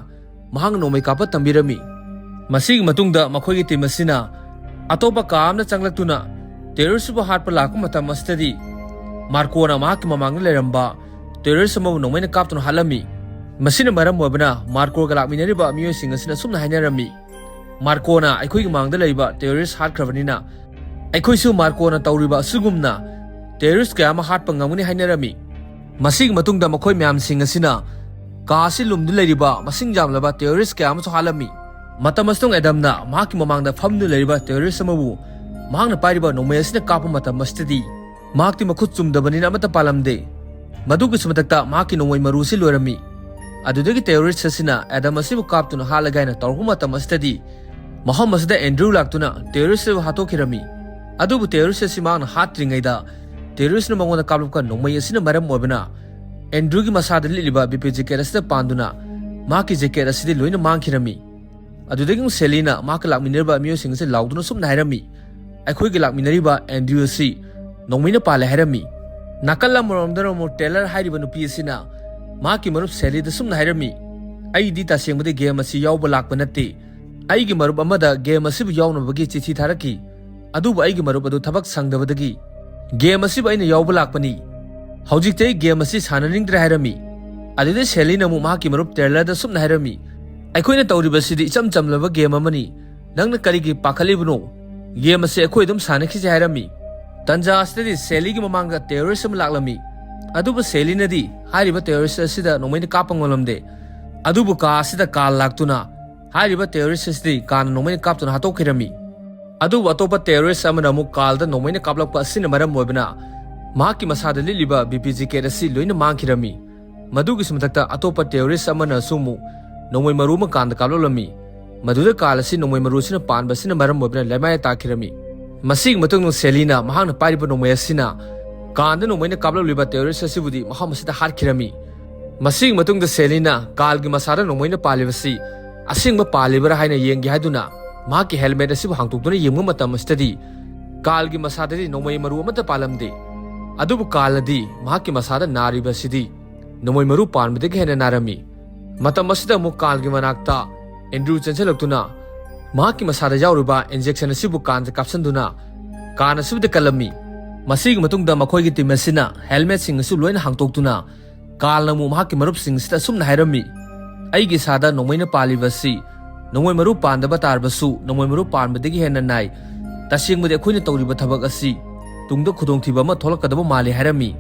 ꯃꯍꯥꯛꯅ ꯅꯣꯡꯃꯩ ꯀꯥꯞꯄ ꯇꯝꯕꯤꯔꯝꯃꯤ꯫ ꯃꯁꯤꯒꯤ ꯃꯇꯨꯡꯗ ꯃꯈꯣꯏꯒꯤ team ꯑꯁꯤꯅ ꯑꯇꯣꯞꯄ ꯀꯥ ꯑꯃꯗ ꯆꯪꯂꯛꯇꯨꯅ terroristꯕꯨ ꯍꯥꯠꯄ ꯂꯥꯛꯄ ꯃꯇꯝ ꯑꯁꯤꯗꯗꯤ ꯃꯥꯔꯀꯣꯅ ꯃꯍꯥꯛꯀꯤ ꯃꯃꯥꯡꯗ ꯂꯩꯔꯝꯕ terrorist ꯑꯃꯕꯨ ꯅꯣꯡꯃꯩꯅ ꯀꯥꯞꯇꯨꯅ ꯍꯥꯠꯂꯝꯃꯤ꯫ ꯃꯁꯤꯅ ꯃꯔꯝ ꯑꯣꯏꯕꯅ ꯃꯥꯔꯀꯣꯒ ꯂꯥꯛꯃꯤꯟꯅꯔꯤꯕ ꯃꯤꯑꯣꯏꯁꯤꯡ ꯑꯁꯤꯅ ꯑꯁꯨꯝꯅ ꯍꯥꯏꯅꯔꯝꯃꯤ, ꯃꯥꯔꯀꯣꯅ ꯑꯩꯈꯣꯏꯒꯤ ꯃꯥꯡꯗ ꯂꯩꯕ ꯇꯦꯔꯣꯔꯤꯁ ꯍꯥꯠꯈ꯭ꯔꯕꯅꯤꯅ, ꯑꯩꯈꯣꯏꯁꯨ ꯃꯥꯔꯀꯣꯅ ꯇꯧꯔꯤꯕ ꯑꯁꯤꯒꯨꯝꯅ ꯇꯦꯔꯣꯔꯤꯁ ꯀꯌꯥ ꯑꯃ ꯍꯥꯠꯄ ꯉꯝꯒꯅꯤ ꯍꯥꯏꯅꯔꯝꯃꯤ꯫ ꯃꯁꯤꯒꯤ ꯃꯇꯨꯡꯗ ꯃꯈꯣꯏ ꯃꯌꯥꯝꯁꯤꯡ ꯑꯁꯤꯅ ꯀꯥ ꯑꯁꯤ ꯂꯨꯝꯗꯨꯅ ꯂꯩꯔꯤꯕ ꯃꯁꯤꯡ ꯌꯥꯝꯂꯕ ꯇꯦꯔꯣꯔꯤꯁ ꯀꯌꯥ ꯑꯃꯁꯨ ꯍꯥꯠꯂꯝꯃꯤ꯫ ꯃꯇꯝ ꯑꯁꯤꯗ ꯑꯦꯗꯝꯅ ꯃꯍꯥꯛꯀꯤ ꯃꯃꯥꯡꯗ ꯐꯝꯗꯨꯅ ꯂꯩꯔꯤꯕ ꯇꯦꯔꯣꯔꯤꯁ ꯑꯃꯕꯨ ꯃꯍꯥꯛꯅ ꯄꯥꯏꯔꯤꯕ ꯅꯣꯡꯃꯩ ꯑꯁꯤꯅ ꯀꯥꯞꯄ ꯃꯇꯝ ꯑꯁꯤꯗꯗꯤ ꯃꯍꯥꯛꯇꯤ ꯃꯈꯨꯠ ꯆꯨꯝꯗꯕꯅꯤꯅ ꯑꯃꯠꯇ ꯄꯥꯜꯂꯝꯗꯦ꯫ ꯃꯗꯨꯒꯤꯁꯨ ꯃꯊꯛꯇ ꯃꯍꯥꯛꯀꯤ ꯅꯣꯡꯃꯩ ꯃꯔꯨ ꯑꯁꯤ ꯂꯣꯏꯔꯝꯃꯤ꯫ ꯑꯗꯨꯗꯒꯤ ꯇꯦꯔꯣꯔꯤꯁ ꯑꯁꯤꯅ ꯑꯦꯗꯝ ꯑꯁꯤꯕꯨ ꯀꯥꯞꯇꯨꯅ ꯍꯥꯠꯂꯒꯦ ꯍꯥꯏꯅ ꯇꯧꯔꯛꯄ ꯃꯇꯝ ꯑꯁꯤꯗꯗꯤ ꯃꯐꯝ ꯑꯁꯤꯗ ꯑꯦꯟꯗ꯭ꯔꯨ ꯂꯥꯛꯇꯨꯅ ꯇꯦꯔꯣꯔꯤꯁ ꯑꯁꯤꯕꯨ ꯍꯥꯠꯇꯣꯛꯈꯤꯔꯝꯃꯤ꯫ ꯑꯗꯨꯕꯨ ꯇꯦꯔꯣꯔꯤꯁ ꯑꯁꯤ ꯃꯍꯥꯛꯅ ꯍꯥꯠꯇ꯭ꯔꯤꯉꯩꯗ ꯇꯦꯔꯣꯔꯤꯁꯅ ꯃꯉꯣꯟꯗ ꯀꯥꯞꯂꯛꯄ ꯅꯣꯡꯃꯩ ꯑꯁꯤꯅ ꯃꯔꯝ ꯑꯣꯏꯕꯅ ꯑꯦꯟꯗ꯭ꯔꯨꯒꯤ ꯃꯁꯥꯗ ꯂꯤꯠꯂꯤꯕ ꯕꯤ ꯄꯤ ꯖꯦꯀꯦꯠ ꯑꯁꯤꯗ ꯄꯥꯟꯗꯨꯅ ꯃꯍꯥꯛꯀꯤ ꯖꯦꯀꯦꯠ ꯑꯁꯤꯗꯤ ꯂꯣꯏꯅ ꯃꯥꯡꯈꯤꯔꯝꯃꯤ꯫ ꯑꯗꯨꯗꯒꯤ ꯑꯃꯨꯛ ꯁꯦꯂꯤꯅ ꯃꯍꯥꯛꯀ ꯂꯥꯛꯃꯤꯟꯅꯔꯤꯕ ꯃꯤꯑꯣꯏꯁꯤꯡ ꯑꯁꯤ ꯂꯥꯎꯗꯨꯅ ꯁꯨꯝꯅ ꯍꯥꯏꯔꯝꯃꯤ, "ꯑꯩꯈꯣꯏꯒ ꯂꯥꯛꯃꯤꯟꯅꯔꯤꯕ ꯑꯦꯟꯗ꯭ꯔꯨ ꯑꯁꯤ ꯅꯣꯡꯃꯩꯅ ꯄꯥꯜꯂꯦ" ꯍꯥꯏꯔꯝꯃꯤ꯫ ꯅꯥꯀꯜ ꯑꯃꯔꯣꯝꯗꯅ ꯑꯃꯨꯛ ꯇꯦꯂꯔ ꯍꯥꯏꯔꯤꯕ ꯅꯨꯄꯤ ꯑꯁꯤꯅ ꯃꯍꯥꯛꯀꯤ ꯃꯔꯨꯞ ꯁꯦꯂꯤꯗ ꯁꯨꯝꯅ ꯍꯥꯏꯔꯝꯃꯤ, "ꯑꯩꯗꯤ ꯇꯁꯦꯡꯕꯗꯤ ꯒꯦꯝ ꯑꯁꯤ ꯌꯥꯎꯕ ꯂꯥꯛꯄ ꯅꯠꯇꯦ꯫ ꯑꯩꯒꯤ ꯃꯔꯨꯞ ꯑꯃꯗ ꯒꯦꯝ ꯑꯁꯤꯕꯨ ꯌꯥꯎꯅꯕꯒꯤ ꯆꯤꯊꯤ ꯊꯥꯔꯛꯈꯤ꯫ ꯑꯗꯨꯕꯨ ꯑꯩꯒꯤ ꯃꯔꯨꯞ ꯑꯗꯨ ꯊꯕꯛ ꯁꯪꯗꯕꯗꯒꯤ ꯒꯦꯝ ꯑꯁꯤꯕꯨ ꯑꯩꯅ ꯌꯥꯎꯕ ꯂꯥꯛꯄꯅꯤ꯫ ꯍꯧꯖꯤꯛꯇꯤ ꯑꯩ ꯒꯦꯝ ꯑꯁꯤ ꯁꯥꯟꯅꯅꯤꯡꯗ꯭ꯔꯦ" ꯍꯥꯏꯔꯝꯃꯤ꯫ ꯑꯗꯨꯗ ꯁꯦꯂꯤꯅ ꯑꯃꯨꯛ ꯃꯍꯥꯛꯀꯤ ꯃꯔꯨꯞ ꯇꯦꯂꯔꯗ ꯁꯨꯝꯅ ꯍꯥꯏꯔꯝꯃꯤ, "ꯑꯩꯈꯣꯏꯅ ꯇꯧꯔꯤꯕꯁꯤꯗꯤ ꯏꯆꯝ ꯆꯝꯂꯕ ꯒꯦꯝ ꯑꯃꯅꯤ꯫ ꯅꯪꯅ ꯀꯔꯤꯒꯤ ꯄꯥꯈꯠꯂꯤꯕꯅꯣ? ꯒꯦꯝ ꯑꯁꯤ ꯑꯩꯈꯣꯏ ꯑꯗꯨꯝ ꯁꯥꯟꯅꯈꯤꯁꯦ" ꯍꯥꯏꯔꯝꯃꯤ꯫ ꯇꯟꯖꯥ ꯑꯁꯤꯗꯗꯤ ꯁꯦꯂꯤꯒꯤ ꯃꯃꯥꯡꯗ ꯇꯦꯔꯣꯔꯤꯁ ꯑꯃ ꯂꯥꯛꯂꯝꯃꯤ꯫ ꯑꯗꯨꯕꯨ ꯁꯦꯂꯤꯅꯗꯤ ꯍꯥꯏꯔꯤꯕ ꯇꯦꯔꯣꯔꯤꯁ ꯑꯁꯤꯗ ꯅꯣꯡꯃꯩꯅ ꯀꯥꯞꯄ ꯉꯝꯂꯝꯗꯦ꯫ ꯑꯗꯨꯕꯨ ꯀꯥ ꯑꯁꯤꯗ ꯀꯥꯔꯜ ꯂꯥꯛꯇꯨꯅ ꯍꯥꯏꯔꯤꯕ ꯇꯦꯔꯣꯔꯤꯁ ꯑꯁꯤꯗꯤ ꯀꯥꯔꯜꯅ ꯅꯣꯡꯃꯩꯅ ꯀꯥꯞꯇꯨꯅ ꯍꯥꯠꯇꯣꯛꯈꯤꯔꯝꯃꯤ꯫ ꯑꯗꯨꯕꯨ ꯑꯇꯣꯞꯄ ꯇꯦꯔꯣꯔꯤꯁ ꯑꯃꯅ ꯑꯃꯨꯛ ꯀꯥꯔꯜꯗ ꯅꯣꯡꯃꯩꯅ ꯀꯥꯞꯂꯛꯄ ꯑꯁꯤꯅ ꯃꯔꯝ ꯑꯣꯏꯕꯅ ꯃꯍꯥꯛꯀꯤ ꯃꯁꯥꯗ ꯂꯤꯠꯂꯤꯕ ꯕꯤ ꯄꯤ ꯖꯦꯀꯦꯠ ꯑꯁꯤ ꯂꯣꯏꯅ ꯃꯥꯡꯈꯤꯔꯝꯃꯤ꯫ ꯃꯗꯨꯒꯤꯁꯨ ꯃꯊꯛꯇ ꯑꯇꯣꯞꯄ ꯇꯦꯔꯣꯔꯤꯁ ꯑꯃꯅꯁꯨ ꯑꯃꯨꯛ ꯅꯣꯡꯃꯩ ꯃꯔꯨ ꯑꯃ ꯀꯥꯔꯜꯗ ꯀꯥꯞꯂꯛꯂꯝꯃꯤ꯫ ꯃꯗꯨꯗ ꯀꯥꯔꯜ ꯑꯁꯤ ꯅꯣꯡꯃꯩ ꯃꯔꯨ ꯑꯁꯤꯅ ꯄꯥꯟꯕ ꯑꯁꯤꯅ ꯃꯔꯝ ꯑꯣꯏꯕꯅ ꯂꯩꯃꯥꯏꯗ ꯇꯥꯈꯤꯔꯝꯃꯤ꯫ ꯃꯁꯤꯒꯤ ꯃꯇꯨꯡꯗ ꯁꯦꯂꯤꯅ ꯃꯍꯥꯛꯅ ꯄꯥꯏꯔꯤꯕ ꯅꯣꯡꯃꯩ ꯑꯁꯤꯅ ꯀꯥꯔꯜꯗ ꯅꯣꯡꯃꯩꯅ ꯀꯥꯞꯂꯛꯂꯤꯕ ꯇꯦꯔꯣꯔꯤꯁ ꯑꯁꯤꯕꯨꯗꯤ ꯃꯐꯝ ꯑꯁꯤꯗ ꯍꯥꯠꯈꯤꯔꯝꯃꯤ꯫ ꯃꯁꯤꯒꯤ ꯃꯇꯨꯡꯗ ꯁꯦꯂꯤꯅ ꯀꯥꯔꯜꯒꯤ ꯃꯁꯥꯗ ꯅꯣꯡꯃꯩꯅ ꯄꯥꯜꯂꯤꯕꯁꯤ ꯑꯁꯦꯡꯕ ꯄꯥꯜꯂꯤꯕ꯭ꯔꯥ ꯍꯥꯏꯅ ꯌꯦꯡꯒꯦ ꯍꯥꯏꯗꯨꯅ ꯃꯍꯥꯛꯀꯤ ꯍꯦꯜꯃꯦꯠ ꯑꯁꯤꯕꯨ ꯍꯥꯡꯗꯣꯛꯇꯨꯅ ꯌꯦꯡꯕ ꯃꯇꯝ ꯑꯁꯤꯗꯗꯤ ꯀꯥꯔꯜꯒꯤ ꯃꯁꯥꯗꯗꯤ ꯅꯣꯡꯃꯩ ꯃꯔꯨ ꯑꯃꯠꯇ ꯄꯥꯜꯂꯝꯗꯦ꯫ ꯑꯗꯨꯕꯨ ꯀꯥꯔꯜꯅꯗꯤ ꯃꯍꯥꯛꯀꯤ ꯃꯁꯥꯗ ꯅꯥꯔꯤꯕ ꯑꯁꯤꯗꯤ ꯅꯣꯡꯃꯩ ꯃꯔꯨ ꯄꯥꯟꯕꯗꯒꯤ ꯍꯦꯟꯅ ꯅꯥꯔꯝꯃꯤ꯫ ꯃꯇꯝ ꯑꯁꯤꯗ ꯑꯃꯨꯛ ꯀꯥꯔꯜꯒꯤ ꯃꯅꯥꯛꯇ ꯑꯦꯟꯗ꯭ꯔꯨ ꯆꯦꯟꯁꯤꯜꯂꯛꯇꯨꯅ ꯃꯍꯥꯛꯀꯤ ꯃꯁꯥꯗ ꯌꯥꯎꯔꯤꯕ ꯏꯟꯖꯦꯛꯁꯟ ꯑꯁꯤꯕꯨ ꯀꯥꯔꯜꯗ ꯀꯥꯞꯁꯤꯟꯗꯨꯅ ꯀꯥꯔꯜ ꯑꯁꯤꯕꯨꯗꯤ ꯀꯜꯂꯝꯃꯤ꯫ ꯃꯁꯤꯒꯤ ꯃꯇꯨꯡꯗ ꯃꯈꯣꯏꯒꯤ ꯇꯤꯝ ꯑꯁꯤꯅ ꯍꯦꯜꯃꯦꯠꯁꯤꯡ ꯑꯁꯤ ꯂꯣꯏꯅ ꯍꯥꯡꯗꯣꯛꯇꯨꯅ ꯀꯥꯔꯜꯅ ꯑꯃꯨꯛ ꯃꯍꯥꯛꯀꯤ ꯃꯔꯨꯞꯁꯤꯡ ꯑꯁꯤꯗ ꯑꯁꯨꯝꯅ ꯍꯥꯏꯔꯝꯃꯤ, "ꯑꯩꯒꯤ ꯏꯁꯥꯗ ꯅꯣꯡꯃꯩꯅ ꯄꯥꯜꯂꯤꯕ ꯑꯁꯤ ꯅꯣꯡꯃꯩ ꯃꯔꯨ ꯄꯥꯟꯗꯕ ꯇꯥꯔꯕꯁꯨ ꯅꯣꯡꯃꯩ ꯃꯔꯨ ꯄꯥꯟꯕꯗꯒꯤ ꯍꯦꯟꯅ ꯅꯥꯏ꯫ ꯇꯁꯦꯡꯕꯗꯤ ꯑꯩꯈꯣꯏꯅ ꯇꯧꯔꯤꯕ ꯊꯕꯛ ꯑꯁꯤ ꯇꯨꯡꯗ ꯈꯨꯗꯣꯡꯊꯤꯕ ꯑꯃ ꯊꯣꯛꯂꯛꯀꯗꯕ ꯃꯥꯜꯂꯤ ꯍꯥꯏꯔꯝꯃꯤ꯫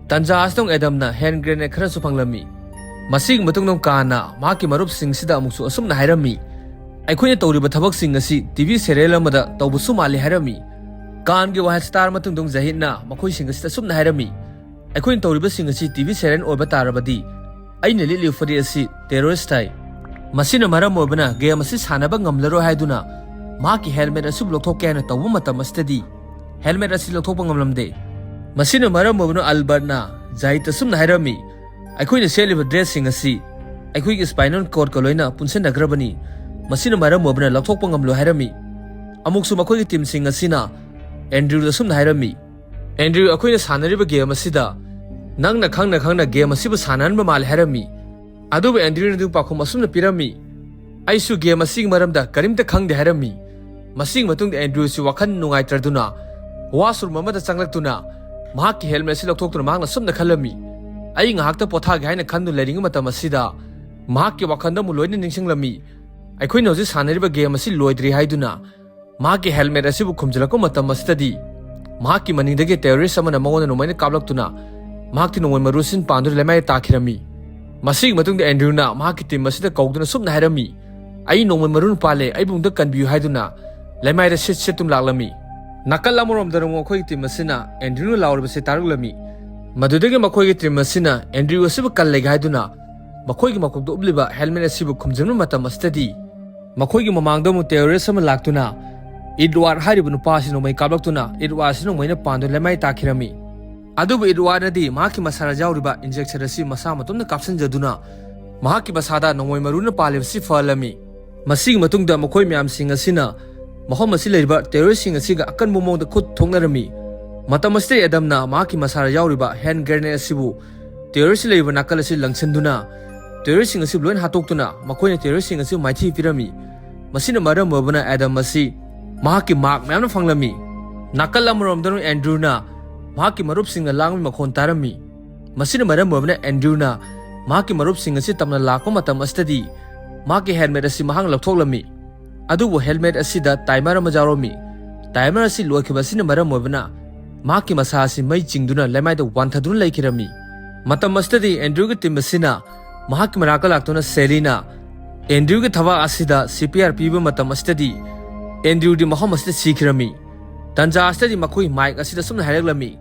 ꯇꯟꯖꯥ ꯑꯁꯤꯗ ꯑꯦꯗꯝꯅ ꯍꯦꯟ ꯒ꯭ꯔꯦꯅꯦꯗ ꯈꯔꯁꯨ ꯐꯪꯂꯝꯃꯤ꯫ ꯃꯁꯤꯒꯤ ꯃꯇꯨꯡꯗ ꯀꯥꯟꯅ ꯃꯍꯥꯛꯀꯤ ꯃꯔꯨꯞꯁꯤꯡꯁꯤꯗ ꯑꯃꯨꯛꯁꯨ ꯑꯁꯨꯝꯅ ꯍꯥꯏꯔꯝꯃꯤ, "ꯑꯩꯈꯣꯏꯅ ꯇꯧꯔꯤꯕ ꯊꯕꯛꯁꯤꯡ ꯑꯁꯤ ꯇꯤ ꯚꯤ ꯁꯦꯔꯤꯌꯦꯜ ꯑꯃꯗ ꯇꯧꯕꯁꯨ ꯃꯥꯜꯂꯤ" ꯍꯥꯏꯔꯝꯃꯤ꯫ ꯀꯥꯟꯒꯤ ꯋꯥꯍꯩ ꯇꯥꯔ ꯃꯇꯨꯡꯗ ꯖꯍꯤꯗꯅ ꯃꯈꯣꯏꯁꯤꯡ ꯑꯁꯤꯗ ꯑꯁꯨꯝꯅ ꯍꯥꯏꯔꯝꯃꯤ, "ꯑꯩꯈꯣꯏꯅ ꯇꯧꯔꯤꯕꯁꯤꯡ ꯑꯁꯤ ꯇꯤ ꯚꯤ ꯁꯦꯔꯤꯌꯦꯜ ꯑꯣꯏꯕ ꯇꯥꯔꯕꯗꯤ ꯑꯩꯅ ꯂꯤꯠꯂꯤꯕ ꯐꯨꯔꯤꯠ ꯑꯁꯤ ꯇꯦꯔꯣꯔꯤꯁ ꯍꯥꯏ꯫ ꯃꯁꯤꯅ ꯃꯔꯝ ꯑꯣꯏꯕꯅ ꯒꯦꯝ ꯑꯁꯤ ꯁꯥꯟꯅꯕ ꯉꯝꯂꯔꯣꯏ" ꯍꯥꯏꯗꯨꯅ ꯃꯍꯥꯛꯀꯤ ꯍꯦꯜꯃꯦꯠ ꯑꯁꯤꯕꯨ ꯂꯧꯊꯣꯛꯀꯦ ꯍꯥꯏꯅ ꯇꯧꯕ ꯃꯇꯝ ꯑꯁꯤꯗꯗꯤ ꯍꯦꯜꯃꯦꯠ ꯑꯁꯤ ꯂꯧꯊꯣꯛꯄ ꯉꯝꯂꯝꯗꯦ꯫ ꯃꯁꯤꯅ ꯃꯔꯝ ꯑꯣꯏꯕꯅ ꯑꯜꯕꯔꯠꯅ ꯖꯍꯤꯗꯇ ꯑꯁꯨꯝꯅ ꯍꯥꯏꯔꯝꯃꯤ, "ꯑꯩꯈꯣꯏꯅ ꯁꯦꯠꯂꯤꯕ ꯗ꯭ꯔꯦꯁꯁꯤꯡ ꯑꯁꯤ ꯑꯩꯈꯣꯏꯒꯤ ꯁ꯭ꯄꯥꯏꯅꯦꯜ ꯀꯣꯔꯗꯀ ꯂꯣꯏꯅ ꯄꯨꯟꯁꯤꯟꯅꯈ꯭ꯔꯕꯅꯤ꯫ ꯃꯁꯤꯅ ꯃꯔꯝ ꯑꯣꯏꯕꯅ ꯂꯧꯊꯣꯛꯄ ꯉꯝꯂꯣꯏ" ꯍꯥꯏꯔꯝꯃꯤ꯫ ꯑꯃꯨꯛꯁꯨ ꯃꯈꯣꯏꯒꯤ ꯇꯤꯝꯁꯤꯡ ꯑꯁꯤꯅ ꯑꯦꯟꯗ꯭ꯔꯨꯗ ꯑꯁꯨꯝꯅ ꯍꯥꯏꯔꯝꯃꯤ, "ꯑꯦꯟꯗ꯭ꯔꯨ, ꯑꯩꯈꯣꯏꯅ ꯁꯥꯟꯅꯔꯤꯕ ꯒꯦꯝ ꯑꯁꯤꯗ ꯅꯪꯅ ꯈꯪꯅ ꯈꯪꯅ ꯒꯦꯝ ꯑꯁꯤꯕꯨ ꯁꯥꯟꯅꯍꯟꯕ ꯃꯥꯜꯂꯦ" ꯍꯥꯏꯔꯝꯃꯤ꯫ ꯑꯗꯨꯕꯨ ꯑꯦꯟꯗ꯭ꯔꯨꯅ ꯑꯗꯨ ꯄꯥꯎꯈꯨꯝ ꯑꯁꯨꯝꯅ ꯄꯤꯔꯝꯃꯤ, "ꯑꯩꯁꯨ ꯒꯦꯝ ꯑꯁꯤꯒꯤ ꯃꯔꯝꯗ ꯀꯔꯤꯝꯇ ꯈꯪꯗꯦ" ꯍꯥꯏꯔꯝꯃꯤ꯫ ꯃꯁꯤꯒꯤ ꯃꯇꯨꯡꯗ ꯑꯦꯟꯗ꯭ꯔꯨꯁꯤ ꯋꯥꯈꯜ ꯅꯨꯡꯉꯥꯏꯇ꯭ꯔꯗꯨꯅ ꯋꯥꯁꯔꯨꯝ ꯑꯃꯗ ꯆꯪꯂꯛꯇꯨꯅ ꯃꯍꯥꯛꯀꯤ ꯍꯦꯜꯃꯦꯠ ꯑꯁꯤ ꯂꯧꯊꯣꯛꯇꯨꯅ ꯃꯍꯥꯛꯅ ꯑꯁꯨꯝꯅ ꯈꯜꯂꯝꯃꯤ, "ꯑꯩ ꯉꯥꯏꯍꯥꯛꯇ ꯄꯣꯊꯥꯒꯦ" ꯍꯥꯏꯅ ꯈꯟꯗꯨꯅ ꯂꯩꯔꯤꯉꯩ ꯃꯇꯝ ꯑꯁꯤꯗ ꯃꯍꯥꯛꯀꯤ ꯋꯥꯈꯜꯗ ꯑꯃꯨꯛ ꯂꯣꯏꯅ ꯅꯤꯡꯁꯤꯡꯂꯝꯃꯤ꯫ ꯑꯩꯈꯣꯏꯅ ꯍꯧꯖꯤꯛ ꯁꯥꯟꯅꯔꯤꯕ ꯒꯦꯝ ꯑꯁꯤ ꯂꯣꯏꯗ꯭ꯔꯤ ꯍꯥꯏꯗꯨꯅ ꯃꯍꯥꯛꯀꯤ ꯍꯦꯜꯃꯦꯠ ꯑꯁꯤꯕꯨ ꯈꯨꯝꯖꯤꯜꯂꯛꯄ ꯃꯇꯝ ꯑꯁꯤꯗꯗꯤ ꯃꯍꯥꯛꯀꯤ ꯃꯅꯤꯡꯗꯒꯤ ꯇꯦꯔꯣꯔꯤꯁ ꯑꯃꯅ ꯃꯉꯣꯟꯗ ꯅꯣꯡꯃꯩꯅ ꯀꯥꯞꯂꯛꯇꯨꯅ ꯃꯍꯥꯛꯇꯤ ꯅꯣꯡꯃꯩ ꯃꯔꯨꯁꯤꯡ ꯄꯥꯟꯗꯨꯅ ꯂꯩꯃꯥꯏꯗ ꯇꯥꯈꯤꯔꯝꯃꯤ꯫ ꯃꯁꯤꯒꯤ ꯃꯇꯨꯡꯗ ꯑꯦꯟꯗ꯭ꯔꯨꯅ ꯃꯍꯥꯛꯀꯤ ꯇꯤꯝ ꯑꯁꯤꯗ ꯀꯧꯗꯨꯅ ꯁꯨꯞꯅ ꯍꯥꯏꯔꯝꯃꯤ, "ꯑꯩ ꯅꯣꯡꯃꯩ ꯃꯔꯨꯅ ꯄꯥꯜꯂꯦ, ꯑꯩꯕꯨ ꯑꯃꯨꯛꯇ ꯀꯟꯕꯤꯌꯨ" ꯍꯥꯏꯗꯨꯅ ꯂꯩꯃꯥꯏꯗ ꯁꯤꯠ ꯁꯤꯠꯇꯨꯅ ꯂꯥꯛꯂꯝꯃꯤ꯫ ꯅꯥꯀꯜ ꯑꯃꯔꯣꯝꯗꯅ ꯑꯃꯨꯛ ꯑꯩꯈꯣꯏꯒꯤ ꯇꯤꯝ ꯑꯁꯤꯅ ꯑꯦꯟꯗ꯭ꯔꯨꯅ ꯂꯥꯎꯔꯤꯕꯁꯤ ꯇꯥꯔꯛꯂꯝꯃꯤ꯫ ꯃꯗꯨꯗꯒꯤ ꯃꯈꯣꯏꯒꯤ ꯇꯤꯝ ꯑꯁꯤꯅ ꯑꯦꯟꯗ꯭ꯔꯨ ꯑꯁꯤꯕꯨ ꯀꯜꯂꯒꯦ ꯍꯥꯏꯗꯨꯅ ꯃꯈꯣꯏꯒꯤ ꯃꯀꯣꯛꯇ ꯎꯞꯂꯤꯕ ꯍꯦꯜꯃꯦꯠ ꯑꯁꯤꯕꯨ ꯈꯨꯝꯖꯤꯟꯕ ꯃꯇꯝ ꯑꯁꯤꯗꯗꯤ ꯃꯈꯣꯏꯒꯤ ꯃꯃꯥꯡꯗ ꯑꯃꯨꯛ ꯇꯦꯔꯣꯔꯤꯁ ꯑꯃ ꯂꯥꯛꯇꯨꯅ ꯏꯗꯋꯥꯔꯗ ꯍꯥꯏꯔꯤꯕ ꯅꯨꯄꯥ ꯑꯁꯤ ꯅꯣꯡꯃꯩ ꯀꯥꯞꯂꯛꯇꯨꯅ ꯏꯗꯋꯥꯔꯗ ꯑꯁꯤ ꯅꯣꯡꯃꯩꯅ ꯄꯥꯟꯗꯨꯅ ꯂꯩꯃꯥꯏ ꯇꯥꯈꯤꯔꯝꯃꯤ꯫ ꯑꯗꯨꯕꯨ ꯏꯗꯋꯥꯔꯗꯅꯗꯤ ꯃꯍꯥꯛꯀꯤ ꯃꯁꯥꯗ ꯌꯥꯎꯔꯤꯕ ꯏꯟꯖꯦꯛꯁꯟ ꯑꯁꯤ ꯃꯁꯥ ꯃꯇꯣꯝꯇ ꯀꯥꯞꯁꯤꯟꯖꯗꯨꯅ ꯃꯍꯥꯛꯀꯤ ꯃꯁꯥꯗ ꯅꯣꯡꯃꯩ ꯃꯔꯨꯅ ꯄꯥꯜꯂꯤꯕꯁꯤ ꯐꯍꯜꯂꯝꯃꯤ꯫ ꯃꯁꯤꯒꯤ ꯃꯇꯨꯡꯗ ꯃꯈꯣꯏ ꯃꯌꯥꯝꯁꯤꯡ ꯑꯁꯤꯅ ꯃꯐꯝ ꯑꯁꯤ ꯂꯩꯔꯤꯕ ꯇꯦꯔꯣꯔꯤꯁꯁꯤꯡ ꯑꯁꯤꯒ ꯑꯀꯟꯕ ꯃꯑꯣꯡꯗ ꯈꯨꯠ ꯊꯣꯛꯅꯔꯝꯃꯤ꯫ ꯃꯇꯝ ꯑꯁꯤꯗ ꯑꯦꯗꯝꯅ ꯃꯍꯥꯛꯀꯤ ꯃꯁꯥꯗ ꯌꯥꯎꯔꯤꯕ ꯍꯦꯟ ꯒ꯭ꯔꯦꯅꯦꯗ ꯑꯁꯤꯕꯨ ꯇꯦꯔꯣꯔꯤꯁ ꯂꯩꯔꯤꯕ ꯅꯥꯀꯜ ꯑꯁꯤ ꯂꯪꯁꯤꯟꯗꯨꯅ ꯇꯦꯔꯣꯔꯤꯁꯁꯤꯡ ꯑꯁꯤ ꯂꯣꯏꯅ ꯍꯥꯠꯇꯣꯛꯇꯨꯅ ꯃꯈꯣꯏꯅ ꯇꯦꯔꯣꯔꯤꯁꯁꯤꯡ ꯑꯁꯤ ꯃꯥꯏꯊꯤ ꯄꯤꯔꯝꯃꯤ꯫ ꯃꯁꯤꯅ ꯃꯔꯝ ꯑꯣꯏꯕꯅ ꯑꯦꯗꯝ ꯑꯁꯤ ꯃꯍꯥꯛꯀꯤ ꯃꯥꯔꯛ ꯃꯌꯥꯝꯅ ꯐꯪꯂꯝꯃꯤ꯫ ꯅꯥꯀꯜ ꯑꯃꯔꯣꯝꯗꯅ ꯑꯦꯟꯗ꯭ꯔꯨꯅ ꯃꯍꯥꯛꯀꯤ ꯃꯔꯨꯞꯁꯤꯡꯅ ꯂꯥꯡꯕꯒꯤ ꯃꯈꯣꯟ ꯇꯥꯔꯝꯃꯤ꯫ ꯃꯁꯤꯅ ꯃꯔꯝ ꯑꯣꯏꯕꯅ ꯑꯦꯟꯗ꯭ꯔꯨꯅ ꯃꯍꯥꯛꯀꯤ ꯃꯔꯨꯞꯁꯤꯡ ꯑꯁꯤ ꯇꯝꯅ ꯂꯥꯛꯄ ꯃꯇꯝ ꯑꯁꯤꯗꯗꯤ ꯃꯍꯥꯛꯀꯤ helmet ꯑꯁꯤ ꯃꯍꯥꯛꯅ ꯂꯧꯊꯣꯛꯂꯝꯃꯤ꯫ ꯑꯗꯨꯕꯨ helmet ꯑꯁꯤꯗ timer ꯑꯃ ꯌꯥꯎꯔꯝꯃꯤ꯫ Timer ꯑꯁꯤ ꯂꯣꯏꯈꯤꯕ ꯑꯁꯤꯅ ꯃꯔꯝ ꯑꯣꯏꯕꯅ ꯃꯍꯥꯛꯀꯤ ꯃꯁꯥ ꯑꯁꯤ ꯃꯩ ꯆꯤꯡꯗꯨꯅ ꯂꯩꯃꯥꯏꯗ ꯋꯥꯟꯊꯗꯨꯅ ꯂꯩꯈꯤꯔꯝꯃꯤ꯫ ꯃꯇꯝ ꯑꯁꯤꯗꯗꯤ Andrew ꯒꯤ team ꯑꯁꯤꯅ ꯃꯍꯥꯛꯀꯤ ꯃꯅꯥꯛꯇ ꯂꯥꯛꯇꯨꯅ Sally ꯅ Andrew ꯒꯤ ꯊꯕꯥꯛ ꯑꯁꯤꯗ C P R ꯄꯤꯕ ꯃꯇꯝ ꯑꯁꯤꯗꯗꯤ Andrew ꯗꯤ ꯃꯐꯝ ꯑꯁꯤꯗ ꯁꯤꯈꯤꯔꯝꯃꯤ꯫ ꯇꯟꯖꯥ ꯑꯁꯤꯗꯗꯤ ꯃꯈꯣꯏ Mike ꯑꯁꯤꯗ ꯑꯁꯨꯝꯅ ꯍꯥꯏꯔꯛꯂꯝꯃꯤ,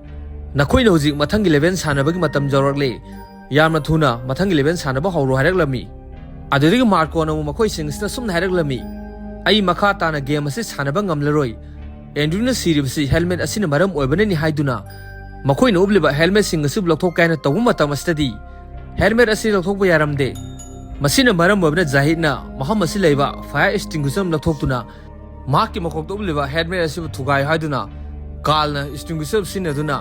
"ꯅꯈꯣꯏꯅ ꯍꯧꯖꯤꯛ ꯃꯊꯪꯒꯤ level ꯁꯥꯟꯅꯕꯒꯤ ꯃꯇꯝ ꯌꯧꯔꯛꯂꯦ꯫ ꯌꯥꯝꯅ ꯊꯨꯅ ꯃꯊꯪꯒꯤ level ꯁꯥꯟꯅꯕ ꯍꯧꯔꯣ" ꯍꯥꯏꯔꯛꯂꯝꯃꯤ꯫ ꯑꯗꯨꯗꯒꯤ Marco ꯅ ꯑꯃꯨꯛ ꯃꯈꯣꯏꯁꯤꯡ ꯑꯁꯤꯗ ꯑꯁꯨꯝꯅ ꯍꯥꯏꯔꯛꯂꯝꯃꯤ, "ꯑꯩ ꯃꯈꯥ ꯇꯥꯅ game ꯑꯁꯤ ꯁꯥꯟꯅꯕ ꯉꯝꯂꯔꯣꯏ꯫ Andrew ꯅ ꯁꯤꯔꯤꯕꯁꯤ helmet ꯑꯁꯤꯅ ꯃꯔꯝ ꯑꯣꯏꯕꯅꯅꯤ" ꯍꯥꯏꯗꯨꯅ ꯃꯈꯣꯏꯅ ꯎꯞꯂꯤꯕ helmet ꯁꯤꯡ ꯑꯁꯤꯕꯨ ꯂꯧꯊꯣꯛꯀꯦ ꯍꯥꯏꯅ ꯇꯧꯕ ꯃꯇꯝ ꯑꯁꯤꯗꯗꯤ helmet ꯑꯁꯤ ꯂꯧꯊꯣꯛꯄ ꯌꯥꯔꯝꯗꯦ꯫ ꯃꯁꯤꯅ ꯃꯔꯝ ꯑꯣꯏꯕꯅ ꯖꯥꯍꯤꯗꯅ ꯃꯐꯝ ꯑꯁꯤ ꯂꯩꯕ fire extinguisher ꯑꯃ ꯂꯧꯊꯣꯛꯇꯨꯅ ꯃꯍꯥꯛꯀꯤ ꯃꯀꯣꯛꯇ ꯎꯞꯂꯤꯕ helmet ꯑꯁꯤꯕꯨ ꯊꯨꯒꯥꯏꯌꯨ ꯍꯥꯏꯗꯨꯅ Carl ꯅ extinguisher ꯁꯤꯖꯤꯟꯅꯗꯨꯅ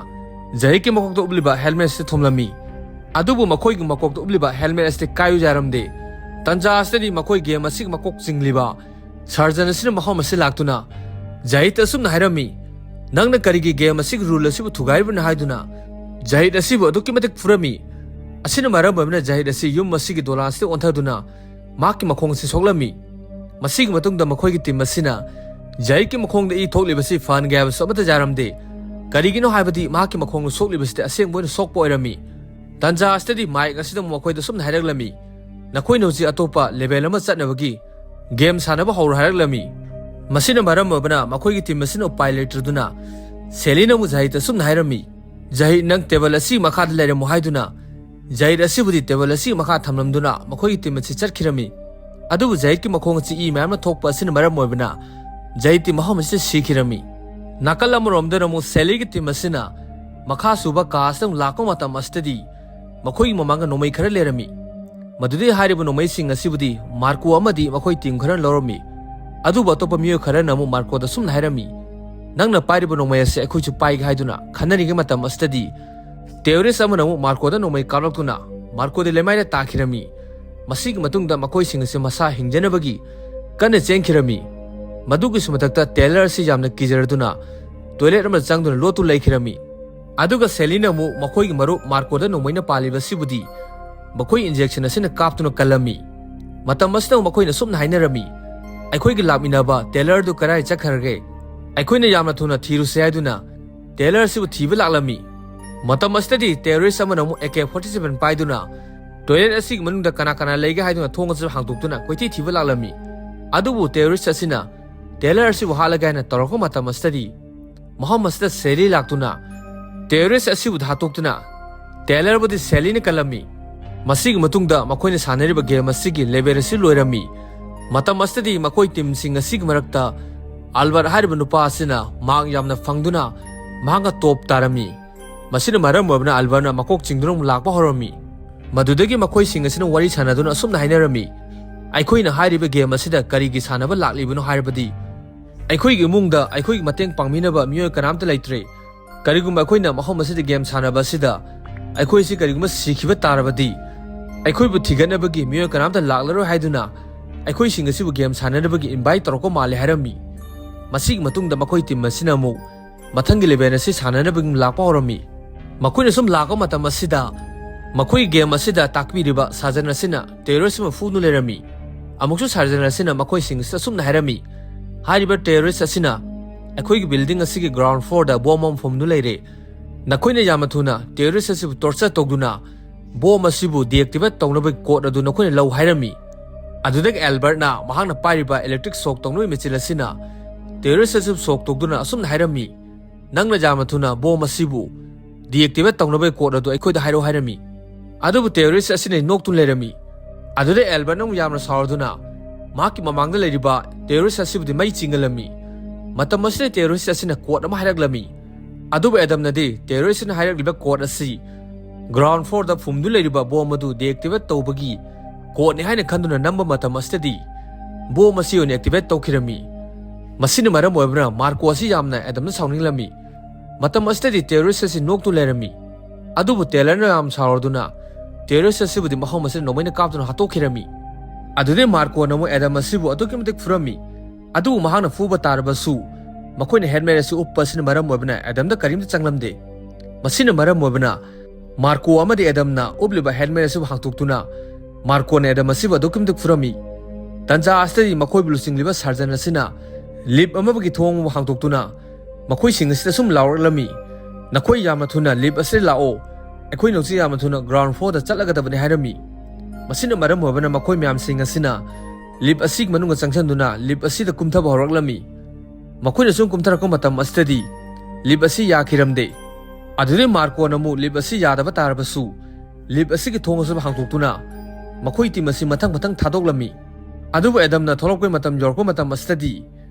ꯖꯥꯍꯤꯗꯀꯤ ꯃꯀꯣꯛꯇ ꯎꯞꯂꯤꯕ helmet ꯑꯁꯤ ꯊꯣꯝꯂꯝꯃꯤ꯫ ꯑꯗꯨꯕꯨ ꯃꯈꯣꯏꯒꯤ ꯃꯀꯣꯛꯇ ꯎꯞꯂꯤꯕ helmet ꯑꯁꯤꯗꯤ ꯀꯥꯏꯌꯨ ꯌꯥꯔꯝꯗꯦ꯫ ꯇꯟꯖꯥ ꯑꯁꯤꯗꯗꯤ ꯃꯈꯣꯏ game ꯑꯁꯤꯒꯤ ꯃꯀꯣꯛ ꯆꯤꯡꯂꯤꯕ surgeon ꯑꯁꯤꯅ ꯃꯐꯝ ꯑꯁꯤ ꯂꯥꯛꯇꯨꯅ ꯖꯥꯍꯤꯗ ꯑꯁꯨꯝꯅ ꯍꯥꯏꯔꯝꯃꯤ, "ꯅꯪꯅ ꯀꯔꯤꯒꯤ game ꯑꯁꯤꯒꯤ rule ꯑꯁꯤꯕꯨ ꯊꯨꯒꯥꯏꯔꯤꯕꯅꯣ?" ꯍꯥꯏꯗꯨꯅ ꯖꯥꯍꯤꯗ ꯑꯁꯤꯕꯨ ꯑꯗꯨꯛꯀꯤ ꯃꯇꯤꯛ ꯐꯨꯔꯝꯃꯤ꯫ ꯑꯁꯤꯅ ꯃꯔꯝ ꯑꯣꯏꯕꯅ ꯖꯥꯍꯤꯗ ꯑꯁꯤ ꯌꯨꯝ ꯑꯁꯤꯒꯤ ꯗꯣꯂꯥꯟ ꯑꯁꯤꯗ ꯑꯣꯟꯊꯗꯨꯅ ꯃꯍꯥꯛꯀꯤ ꯃꯈꯣꯡ ꯑꯁꯤ ꯁꯣꯛꯂꯝꯃꯤ꯫ ꯃꯁꯤꯒꯤ ꯃꯇꯨꯡꯗ ꯃꯈꯣꯏꯒꯤ team ꯑꯁꯤꯅ ꯖꯥꯍꯤꯗꯀꯤ ꯃꯈꯣꯡꯗ ꯏ ꯊꯣꯛꯂꯤꯕꯁꯤ ꯐꯍꯟꯒꯦ ꯍꯥꯏꯕꯁꯨ ꯑꯃꯠꯇ ꯌꯥꯔꯝꯗꯦ꯫ ꯀꯔꯤꯒꯤꯅꯣ ꯍꯥꯏꯕꯗꯤ ꯃꯍꯥꯛꯀꯤ ꯃꯈꯣꯡꯗ ꯁꯣꯛꯂꯤꯕꯁꯤꯗꯤ ꯑꯁꯦꯡꯕ ꯑꯣꯏꯅ ꯁꯣꯛꯄ ꯑꯣꯏꯔꯝꯃꯤ꯫ ꯇꯟꯖꯥ ꯑꯁꯤꯗꯗꯤ Mike ꯑꯁꯤꯗ ꯑꯃꯨꯛ ꯃꯈꯣꯏꯗ ꯑꯁꯨꯝꯅ ꯍꯥꯏꯔꯛꯂꯝꯃꯤ, "ꯅꯈꯣꯏꯅ ꯍꯧꯖꯤꯛ ꯑꯇꯣꯞꯄ level ꯑꯃ ꯆꯠꯅꯕꯒꯤ game ꯁꯥꯟꯅꯕ ꯍꯧꯔꯣ" ꯍꯥꯏꯔꯛꯂꯝꯃꯤ꯫ ꯃꯁꯤꯅ ꯃꯔꯝ ꯑꯣꯏꯕꯅ ꯃꯈꯣꯏꯒꯤ team ꯑꯁꯤꯅ ꯎꯄꯥꯏ ꯂꯩꯇ꯭ꯔꯗꯨꯅ Sally ꯅ ꯑꯃꯨꯛ ꯖꯥꯍꯤꯗ ꯑꯁꯨꯝꯅ ꯍꯥꯏꯔꯝꯃꯤ, "ꯖꯥꯍꯤꯗ, ꯅꯪ table ꯑꯁꯤꯒꯤ ꯃꯈꯥꯗ ꯂꯩꯔꯝꯃꯨ" ꯍꯥꯏꯗꯨꯅ ꯖꯥꯍꯤꯗ ꯑꯁꯤꯕꯨꯗꯤ table ꯑꯁꯤꯒꯤ ꯃꯈꯥ ꯊꯝꯂꯝꯗꯨꯅ ꯃꯈꯣꯏꯒꯤ team ꯑꯁꯤ ꯆꯠꯈꯤꯔꯝꯃꯤ꯫ ꯑꯗꯨꯕꯨ ꯖꯥꯍꯤꯗꯀꯤ ꯃꯈꯣꯡ ꯑꯁꯤ ꯏ ꯃꯌꯥꯝꯅ ꯊꯣꯛꯄ ꯑꯁꯤꯅ ꯃꯔꯝ ꯑꯣꯏꯕꯅ ꯖꯥꯍꯤꯗꯇꯤ ꯃꯐꯝ ꯑꯁꯤꯗ ꯁꯤꯈꯤꯔꯝꯃꯤ꯫ ꯅꯥꯀꯜ ꯑꯃꯔꯣꯝꯗꯅ ꯑꯃꯨꯛ Sally ꯒꯤ team ꯑꯁꯤꯅ ꯃꯈꯥ ꯁꯨꯕ ꯀꯥ ꯑꯁꯤꯗ ꯑꯃꯨꯛ ꯂꯥꯛꯄ ꯃꯇꯝ ꯑꯁꯤꯗꯗꯤ ꯃꯈꯣꯏꯒꯤ ꯃꯃꯥꯡꯗ ꯅꯣꯡꯃꯩ ꯈꯔ ꯂꯩꯔꯝꯃꯤ꯫ ꯃꯗꯨꯗꯒꯤ ꯍꯥꯏꯔꯤꯕ ꯅꯣꯡꯃꯩꯁꯤꯡ ꯑꯁꯤꯕꯨꯗꯤ Marco ꯑꯃꯗꯤ ꯃꯈꯣꯏ team ꯈꯔꯅ ꯂꯧꯔꯝꯃꯤ꯫ ꯑꯗꯨꯕꯨ ꯑꯇꯣꯞꯄ ꯃꯤꯑꯣꯏ ꯈꯔꯅ ꯑꯃꯨꯛ Marco ꯗ ꯑꯁꯨꯝꯅ ꯍꯥꯏꯔꯝꯃꯤ, "ꯅꯪꯅ ꯄꯥꯏꯔꯤꯕ ꯅꯣꯡꯃꯩ ꯑꯁꯤ ꯑꯩꯈꯣꯏꯁꯨ ꯄꯥꯏꯒꯦ" ꯍꯥꯏꯗꯨꯅ ꯈꯟꯅꯔꯤꯉꯩ ꯃꯇꯝ ꯑꯁꯤꯗꯗꯤ terrorist ꯑꯃꯅ ꯑꯃꯨꯛ Marco ꯗ ꯅꯣꯡꯃꯩ ꯀꯥꯞꯂꯛꯇꯨꯅ Marco ꯗꯤ ꯂꯩꯃꯥꯏꯗ ꯇꯥꯈꯤꯔꯝꯃꯤ꯫ ꯃꯁꯤꯒꯤ ꯃꯇꯨꯡꯗ ꯃꯈꯣꯏꯁꯤꯡ ꯑꯁꯤ ꯃꯁꯥ ꯍꯤꯡꯖꯅꯕꯒꯤ ꯀꯟꯅ ꯆꯦꯟꯈꯤꯔꯝꯃꯤ꯫ ꯃꯗꯨꯒꯤꯁꯨ ꯃꯊꯛꯇ Taylor ꯑꯁꯤ ꯌꯥꯝꯅ ꯀꯤꯖꯔꯗꯨꯅ toilet ꯑꯃꯗ ꯆꯪꯗꯨꯅ ꯂꯣꯠꯇꯨ ꯂꯩꯈꯤꯔꯝꯃꯤ꯫ ꯑꯗꯨꯒ Sally ꯅ ꯑꯃꯨꯛ ꯃꯈꯣꯏꯒꯤ ꯃꯔꯨꯞ Marco ꯗ ꯅꯣꯡꯃꯩꯅ ꯄꯥꯜꯂꯤꯕ ꯑꯁꯤꯕꯨꯗꯤ ꯃꯈꯣꯏ injection ꯑꯁꯤꯅ ꯀꯥꯞꯇꯨꯅ ꯀꯜꯂꯝꯃꯤ꯫ ꯃꯇꯝ ꯑꯁꯤꯗ ꯃꯈꯣꯏꯅ ꯁꯨꯝꯅ ꯍꯥꯏꯅꯔꯝꯃꯤ, "ꯑꯩꯈꯣꯏꯒꯤ ꯂꯥꯛꯃꯤꯟꯅꯕ ꯇꯦꯂꯔꯗꯨ ꯀꯗꯥꯏ ꯆꯠꯈ꯭ꯔꯒꯦ? ꯑꯩꯈꯣꯏꯅ ꯌꯥꯝꯅ ꯊꯨꯅ ꯊꯤꯔꯨꯁꯦ" ꯍꯥꯏꯗꯨꯅ ꯇꯦꯂꯔ ꯑꯁꯤꯕꯨ ꯊꯤꯕ ꯂꯥꯛꯂꯝꯃꯤ꯫ ꯃꯇꯝ ꯑꯁꯤꯗꯗꯤ ꯇꯦꯔꯣꯔꯤꯁ ꯑꯃꯅ ꯑꯃꯨꯛ ꯑꯦ ꯀꯦ ꯐꯣꯔꯇꯤ ꯁꯚꯦꯟ ꯄꯥꯏꯗꯨꯅ ꯇꯣꯏꯂꯦꯠ ꯑꯁꯤꯒꯤ ꯃꯅꯨꯡꯗ ꯀꯅꯥ ꯀꯅꯥ ꯂꯩꯒꯦ ꯍꯥꯏꯗꯨꯅ ꯊꯣꯡ ꯑꯁꯤꯕꯨ ꯍꯥꯡꯗꯣꯛꯇꯨꯅ ꯀꯣꯏꯊꯤ ꯊꯤꯕ ꯂꯥꯛꯂꯝꯃꯤ꯫ ꯑꯗꯨꯕꯨ ꯇꯦꯔꯣꯔꯤꯁ ꯑꯁꯤꯅ ꯇꯦꯂꯔ ꯑꯁꯤꯕꯨ ꯍꯥꯠꯂꯒꯦ ꯍꯥꯏꯅ ꯇꯧꯔꯛꯄ ꯃꯇꯝ ꯑꯁꯤꯗꯗꯤ ꯃꯐꯝ ꯑꯁꯤꯗ ꯁꯦꯂꯤ ꯂꯥꯛꯇꯨꯅ ꯇꯦꯔꯣꯔꯤꯁ ꯑꯁꯤꯕꯨ ꯍꯥꯠꯇꯣꯛꯇꯨꯅ ꯇꯦꯂꯔꯕꯨꯗꯤ ꯁꯦꯂꯤꯅ ꯀꯜꯂꯝꯃꯤ꯫ ꯃꯁꯤꯒꯤ ꯃꯇꯨꯡꯗ ꯃꯈꯣꯏꯅ ꯁꯥꯟꯅꯔꯤꯕ ꯒꯦꯝ ꯑꯁꯤꯒꯤ ꯂꯦꯚꯦꯜ ꯑꯁꯤ ꯂꯣꯏꯔꯝꯃꯤ꯫ ꯃꯇꯝ ꯑꯁꯤꯗꯗꯤ ꯃꯈꯣꯏ ꯇꯤꯝꯁꯤꯡ ꯑꯁꯤꯒꯤ ꯃꯔꯛꯇ ꯑꯜꯕꯔꯠ ꯍꯥꯏꯔꯤꯕ ꯅꯨꯄꯥ ꯑꯁꯤꯅ ꯃꯥꯔꯛ ꯌꯥꯝꯅ ꯐꯪꯗꯨꯅ ꯃꯍꯥꯛꯅ ꯇꯣꯞ ꯇꯥꯔꯝꯃꯤ꯫ ꯃꯁꯤꯅ ꯃꯔꯝ ꯑꯣꯏꯕꯅ ꯑꯜꯕꯔꯠꯅ ꯃꯀꯣꯛ ꯆꯤꯡꯗꯨꯅ ꯑꯃꯨꯛ ꯂꯥꯛꯄ ꯍꯧꯔꯝꯃꯤ꯫ ꯃꯗꯨꯗꯒꯤ ꯃꯈꯣꯏꯁꯤꯡ ꯑꯁꯤꯅ ꯋꯥꯔꯤ ꯁꯥꯟꯅꯗꯨꯅ ꯑꯁꯨꯝꯅ ꯍꯥꯏꯅꯔꯝꯃꯤ, "ꯑꯩꯈꯣꯏꯅ ꯍꯥꯏꯔꯤꯕ ꯒꯦꯝ ꯑꯁꯤꯗ ꯀꯔꯤꯒꯤ ꯁꯥꯟꯅꯕ ꯂꯥꯛꯂꯤꯕꯅꯣ ꯍꯥꯏꯔꯕꯗꯤ ꯑꯩꯈꯣꯏꯒꯤ ꯏꯃꯨꯡꯗ ꯑꯩꯈꯣꯏꯒꯤ ꯃꯇꯦꯡ ꯄꯥꯡꯕꯤꯅꯕ ꯃꯤꯑꯣꯏ ꯀꯅꯥꯝꯇ ꯂꯩꯇ꯭ꯔꯦ꯫ ꯀꯔꯤꯒꯨꯝꯕ ꯑꯩꯈꯣꯏꯅ ꯃꯐꯝ ꯑꯁꯤꯗ ꯒꯦꯝ ꯁꯥꯟꯅꯕ ꯑꯁꯤꯗ ꯑꯩꯈꯣꯏꯁꯤ ꯀꯔꯤꯒꯨꯝꯕ ꯁꯤꯈꯤꯕ ꯇꯥꯔꯕꯗꯤ ꯑꯩꯈꯣꯏꯕꯨ ꯊꯤꯒꯠꯅꯕꯒꯤ ꯃꯤꯑꯣꯏ ꯀꯅꯥꯝꯇ ꯂꯥꯛꯂꯔꯣꯏ" ꯍꯥꯏꯗꯨꯅ ꯑꯩꯈꯣꯏꯁꯤꯡ ꯑꯁꯤꯕꯨ ꯒꯦꯝ ꯁꯥꯟꯅꯅꯕꯒꯤ ꯏꯟꯚꯥꯏꯠ ꯇꯧꯔꯛꯄ ꯃꯥꯜꯂꯦ ꯍꯥꯏꯔꯝꯃꯤ꯫ ꯃꯁꯤꯒꯤ ꯃꯇꯨꯡꯗ ꯃꯈꯣꯏ ꯇꯤꯝ ꯑꯁꯤꯅ ꯑꯃꯨꯛ ꯃꯊꯪꯒꯤ ꯂꯦꯚꯦꯜ ꯑꯁꯤ ꯁꯥꯟꯅꯅꯕꯒꯤ ꯂꯥꯛꯄ ꯍꯧꯔꯝꯃꯤ꯫ ꯃꯈꯣꯏꯅ ꯁꯨꯝ ꯂꯥꯛꯄ ꯃꯇꯝ ꯑꯁꯤꯗ ꯃꯈꯣꯏꯒꯤ ꯒꯦꯝ ꯑꯁꯤꯗ ꯇꯥꯛꯄꯤꯔꯤꯕ ꯁꯥꯖꯟ ꯑꯁꯤꯅ ꯇꯦꯔꯣꯔꯤꯁ ꯑꯃ ꯐꯨꯗꯨꯅ ꯂꯩꯔꯝꯃꯤ꯫ ꯑꯃꯨꯛꯁꯨ ꯁꯥꯖꯟ ꯑꯁꯤꯅ ꯃꯈꯣꯏꯁꯤꯡ ꯑꯁꯤꯗ ꯑꯁꯨꯝꯅ ꯍꯥꯏꯔꯝꯃꯤ, "ꯍꯥꯏꯔꯤꯕ ꯇꯦꯔꯣꯔꯤꯁ ꯑꯁꯤꯅ ꯑꯩꯈꯣꯏꯒꯤ ꯕꯤꯜꯗꯤꯡ ꯑꯁꯤꯒꯤ ꯒ꯭ꯔꯥꯎꯟ ꯐ꯭ꯂꯣꯔꯗ ꯕꯣꯝ ꯑꯃ ꯐꯨꯝꯗꯨꯅ ꯂꯩꯔꯦ꯫ ꯅꯈꯣꯏꯅ ꯌꯥꯝꯅ ꯊꯨꯅ ꯇꯦꯔꯣꯔꯤꯁ ꯑꯁꯤꯕꯨ ꯇꯣꯔꯆꯔ ꯇꯧꯗꯨꯅ ꯕꯣꯝ ꯑꯁꯤꯕꯨ ꯗꯤꯑꯦꯛꯇꯤꯚꯦꯠ ꯇꯧꯅꯕꯒꯤ ꯀꯣꯗ ꯑꯗꯨ ꯅꯈꯣꯏꯅ ꯂꯧ" ꯍꯥꯏꯔꯝꯃꯤ꯫ ꯑꯗꯨꯗꯒꯤ ꯑꯦꯜꯕꯔꯠꯅ ꯃꯍꯥꯛꯅ ꯄꯥꯏꯔꯤꯕ ꯏꯂꯦꯛꯇ꯭ꯔꯤꯛ ꯁꯣꯛ ꯇꯧꯅꯕꯒꯤ ꯃꯦꯆꯤꯟ ꯑꯁꯤꯅ ꯇꯦꯔꯣꯔꯤꯁ ꯑꯁꯤꯕꯨ ꯁꯣꯛ ꯇꯧꯗꯨꯅ ꯑꯁꯨꯝꯅ ꯍꯥꯏꯔꯝꯃꯤ, "ꯅꯪꯅ ꯌꯥꯝꯅ ꯊꯨꯅ ꯕꯣꯝ ꯑꯁꯤꯕꯨ ꯗꯤꯑꯦꯛꯇꯤꯚꯦꯠ ꯇꯧꯅꯕꯒꯤ ꯀꯣꯗ ꯑꯗꯨ ꯑꯩꯈꯣꯏꯗ ꯍꯥꯏꯔꯛꯎ" ꯍꯥꯏꯔꯝꯃꯤ꯫ ꯑꯗꯨꯕꯨ ꯇꯦꯔꯣꯔꯤꯁ ꯑꯁꯤꯅ ꯅꯣꯛꯇꯨꯅ ꯂꯩꯔꯝꯃꯤ꯫ ꯑꯗꯨꯗ ꯑꯦꯜꯕꯔꯠꯅ ꯑꯃꯨꯛ ꯌꯥꯝꯅ ꯁꯥꯎꯔꯗꯨꯅ ꯃꯍꯥꯛꯀꯤ ꯃꯃꯥꯡꯗ ꯂꯩꯔꯤꯕ ꯇꯦꯔꯣꯔꯤꯁ ꯑꯁꯤꯕꯨꯗꯤ ꯃꯩ ꯆꯤꯡꯍꯜꯂꯝꯃꯤ꯫ ꯃꯇꯝ ꯑꯁꯤꯗ ꯇꯦꯔꯣꯔꯤꯁ ꯑꯁꯤꯅ ꯀꯣꯗ ꯑꯃ ꯍꯥꯏꯔꯛꯂꯝꯃꯤ꯫ ꯑꯗꯨꯕꯨ ꯑꯦꯗꯝꯅꯗꯤ ꯇꯦꯔꯣꯔꯤꯁ ꯑꯁꯤꯅ ꯍꯥꯏꯔꯛꯂꯤꯕ ꯀꯣꯗ ꯑꯁꯤ ꯒ꯭ꯔꯥꯎꯟ ꯐ꯭ꯂꯣꯔꯗ ꯐꯨꯝꯗꯨꯅ ꯂꯩꯔꯤꯕ ꯕꯣꯝ ꯑꯗꯨ ꯗꯤꯑꯦꯛꯇꯤꯚꯦꯠ ꯇꯧꯕꯒꯤ ꯀꯣꯗꯅꯤ ꯍꯥꯏꯅ ꯈꯟꯗꯨꯅ ꯅꯝꯕ ꯃꯇꯝ ꯑꯁꯤꯗꯗꯤ ꯕꯣꯝ ꯑꯁꯤ ꯑꯣꯏꯅ ꯑꯦꯛꯇꯤꯚꯦꯠ ꯇꯧꯈꯤꯔꯝꯃꯤ꯫ ꯃꯁꯤꯅ ꯃꯔꯝ ꯑꯣꯏꯕꯅ ꯃꯥꯔꯀꯣ ꯑꯁꯤ ꯌꯥꯝꯅ ꯑꯦꯗꯝꯗ ꯁꯥꯎꯅꯤꯡꯂꯝꯃꯤ꯫ ꯃꯇꯝ ꯑꯁꯤꯗꯗꯤ ꯇꯦꯔꯣꯔꯤꯁ ꯑꯁꯤ ꯅꯣꯛꯇꯨꯅ ꯂꯩꯔꯝꯃꯤ꯫ ꯑꯗꯨꯕꯨ ꯇꯦꯂꯔꯅ ꯌꯥꯝ ꯁꯥꯎꯔꯗꯨꯅ ꯇꯦꯔꯣꯔꯤꯁ ꯑꯁꯤꯕꯨꯗꯤ ꯃꯐꯝ ꯑꯁꯤꯗ ꯅꯣꯡꯃꯩꯅ ꯀꯥꯞꯇꯨꯅ ꯍꯥꯠꯇꯣꯛꯈꯤꯔꯝꯃꯤ꯫ ꯑꯗꯨꯗꯩ ꯃꯥꯔꯀꯣꯅ ꯑꯃꯨꯛ ꯑꯦꯗꯝ ꯑꯁꯤꯕꯨ ꯑꯗꯨꯛꯀꯤ ꯃꯇꯤꯛ ꯐꯨꯔꯝꯃꯤ꯫ ꯑꯗꯨꯕꯨ ꯃꯍꯥꯛꯅ ꯐꯨꯕ ꯇꯥꯔꯕꯁꯨ ꯃꯈꯣꯏꯅ ꯍꯦꯜꯃꯦꯠ ꯑꯁꯤ ꯎꯞꯄ ꯑꯁꯤꯅ ꯃꯔꯝ ꯑꯣꯏꯕꯅ ꯑꯦꯗꯝꯗ ꯀꯔꯤꯝꯇ ꯆꯪꯂꯝꯗꯦ꯫ ꯃꯁꯤꯅ ꯃꯔꯝ ꯑꯣꯏꯕꯅ ꯃꯥꯔꯀꯣ ꯑꯃꯗꯤ ꯑꯦꯗꯝꯅ ꯎꯞꯂꯤꯕ ꯍꯦꯜꯃꯦꯠ ꯑꯁꯤꯕꯨ ꯍꯥꯡꯇꯣꯛꯇꯨꯅ ꯃꯥꯔꯀꯣꯅ ꯑꯦꯗꯝ ꯑꯁꯤꯕꯨ ꯑꯗꯨꯛꯀꯤ ꯃꯇꯤꯛ ꯐꯨꯔꯝꯃꯤ꯫ ꯇꯟꯖꯥ ꯑꯁꯤꯗꯗꯤ ꯃꯈꯣꯏꯕꯨ ꯂꯨꯆꯤꯡꯂꯤꯕ ꯁꯔꯖꯟ ꯑꯁꯤꯅ ꯂꯤꯐ ꯑꯃꯒꯤ ꯊꯣꯡ ꯑꯃꯕꯨ ꯍꯥꯡꯗꯣꯛꯇꯨꯅ ꯃꯈꯣꯏꯁꯤꯡ ꯑꯁꯤꯗ ꯁꯨꯝ ꯂꯥꯎꯔꯛꯂꯝꯃꯤ, "ꯅꯈꯣꯏ ꯌꯥꯝꯅ ꯊꯨꯅ ꯂꯤꯐ ꯑꯁꯤꯗ ꯂꯥꯛꯑꯣ, ꯑꯩꯈꯣꯏꯅ ꯍꯧꯖꯤꯛ ꯌꯥꯝꯅ ꯊꯨꯅ ꯒ꯭ꯔꯥꯎꯟ ꯐ꯭ꯂꯣꯔꯗ ꯆꯠꯂꯒꯗꯕꯅꯤ" ꯍꯥꯏꯔꯝꯃꯤ꯫ ꯃꯁꯤꯅ ꯃꯔꯝ ꯑꯣꯏꯕꯅ ꯃꯈꯣꯏ ꯃꯌꯥꯝꯁꯤꯡ ꯑꯁꯤꯅ ꯂꯤꯐ ꯑꯁꯤꯒꯤ ꯃꯅꯨꯡꯗ ꯆꯪꯁꯤꯟꯗꯨꯅ ꯂꯤꯐ ꯑꯁꯤꯗ ꯀꯨꯝꯊꯕ ꯍꯧꯔꯛꯂꯝꯃꯤ꯫ ꯃꯈꯣꯏꯅ ꯁꯨꯝ ꯀꯨꯝꯊꯔꯛꯄ ꯃꯇꯝ ꯑꯁꯤꯗꯗꯤ ꯂꯤꯐ ꯑꯁꯤ ꯌꯥꯈꯤꯔꯝꯗꯦ꯫ ꯑꯗꯨꯗꯩ ꯃꯥꯔꯀꯣꯅ ꯑꯃꯨꯛ ꯂꯤꯐ ꯑꯁꯤ ꯌꯥꯗꯕ ꯇꯥꯔꯕꯁꯨ ꯂꯤꯐ ꯑꯁꯤꯒꯤ ꯊꯣꯡ ꯑꯁꯤ ꯍꯥꯡꯗꯣꯛꯇꯨꯅ ꯃꯈꯣꯏ ꯇꯤꯝ ꯑꯁꯤ ꯃꯊꯪ ꯃꯊꯪ ꯊꯥꯗꯣꯛꯂꯝꯃꯤ꯫ ꯑꯗꯨꯕꯨ ꯑꯦꯗꯝꯅ ꯊꯣꯛꯂꯛꯄꯒꯤ ꯃꯇꯝ ꯌꯧꯔꯛꯄ ꯃꯇꯝ ꯑꯁꯤꯗꯗꯤ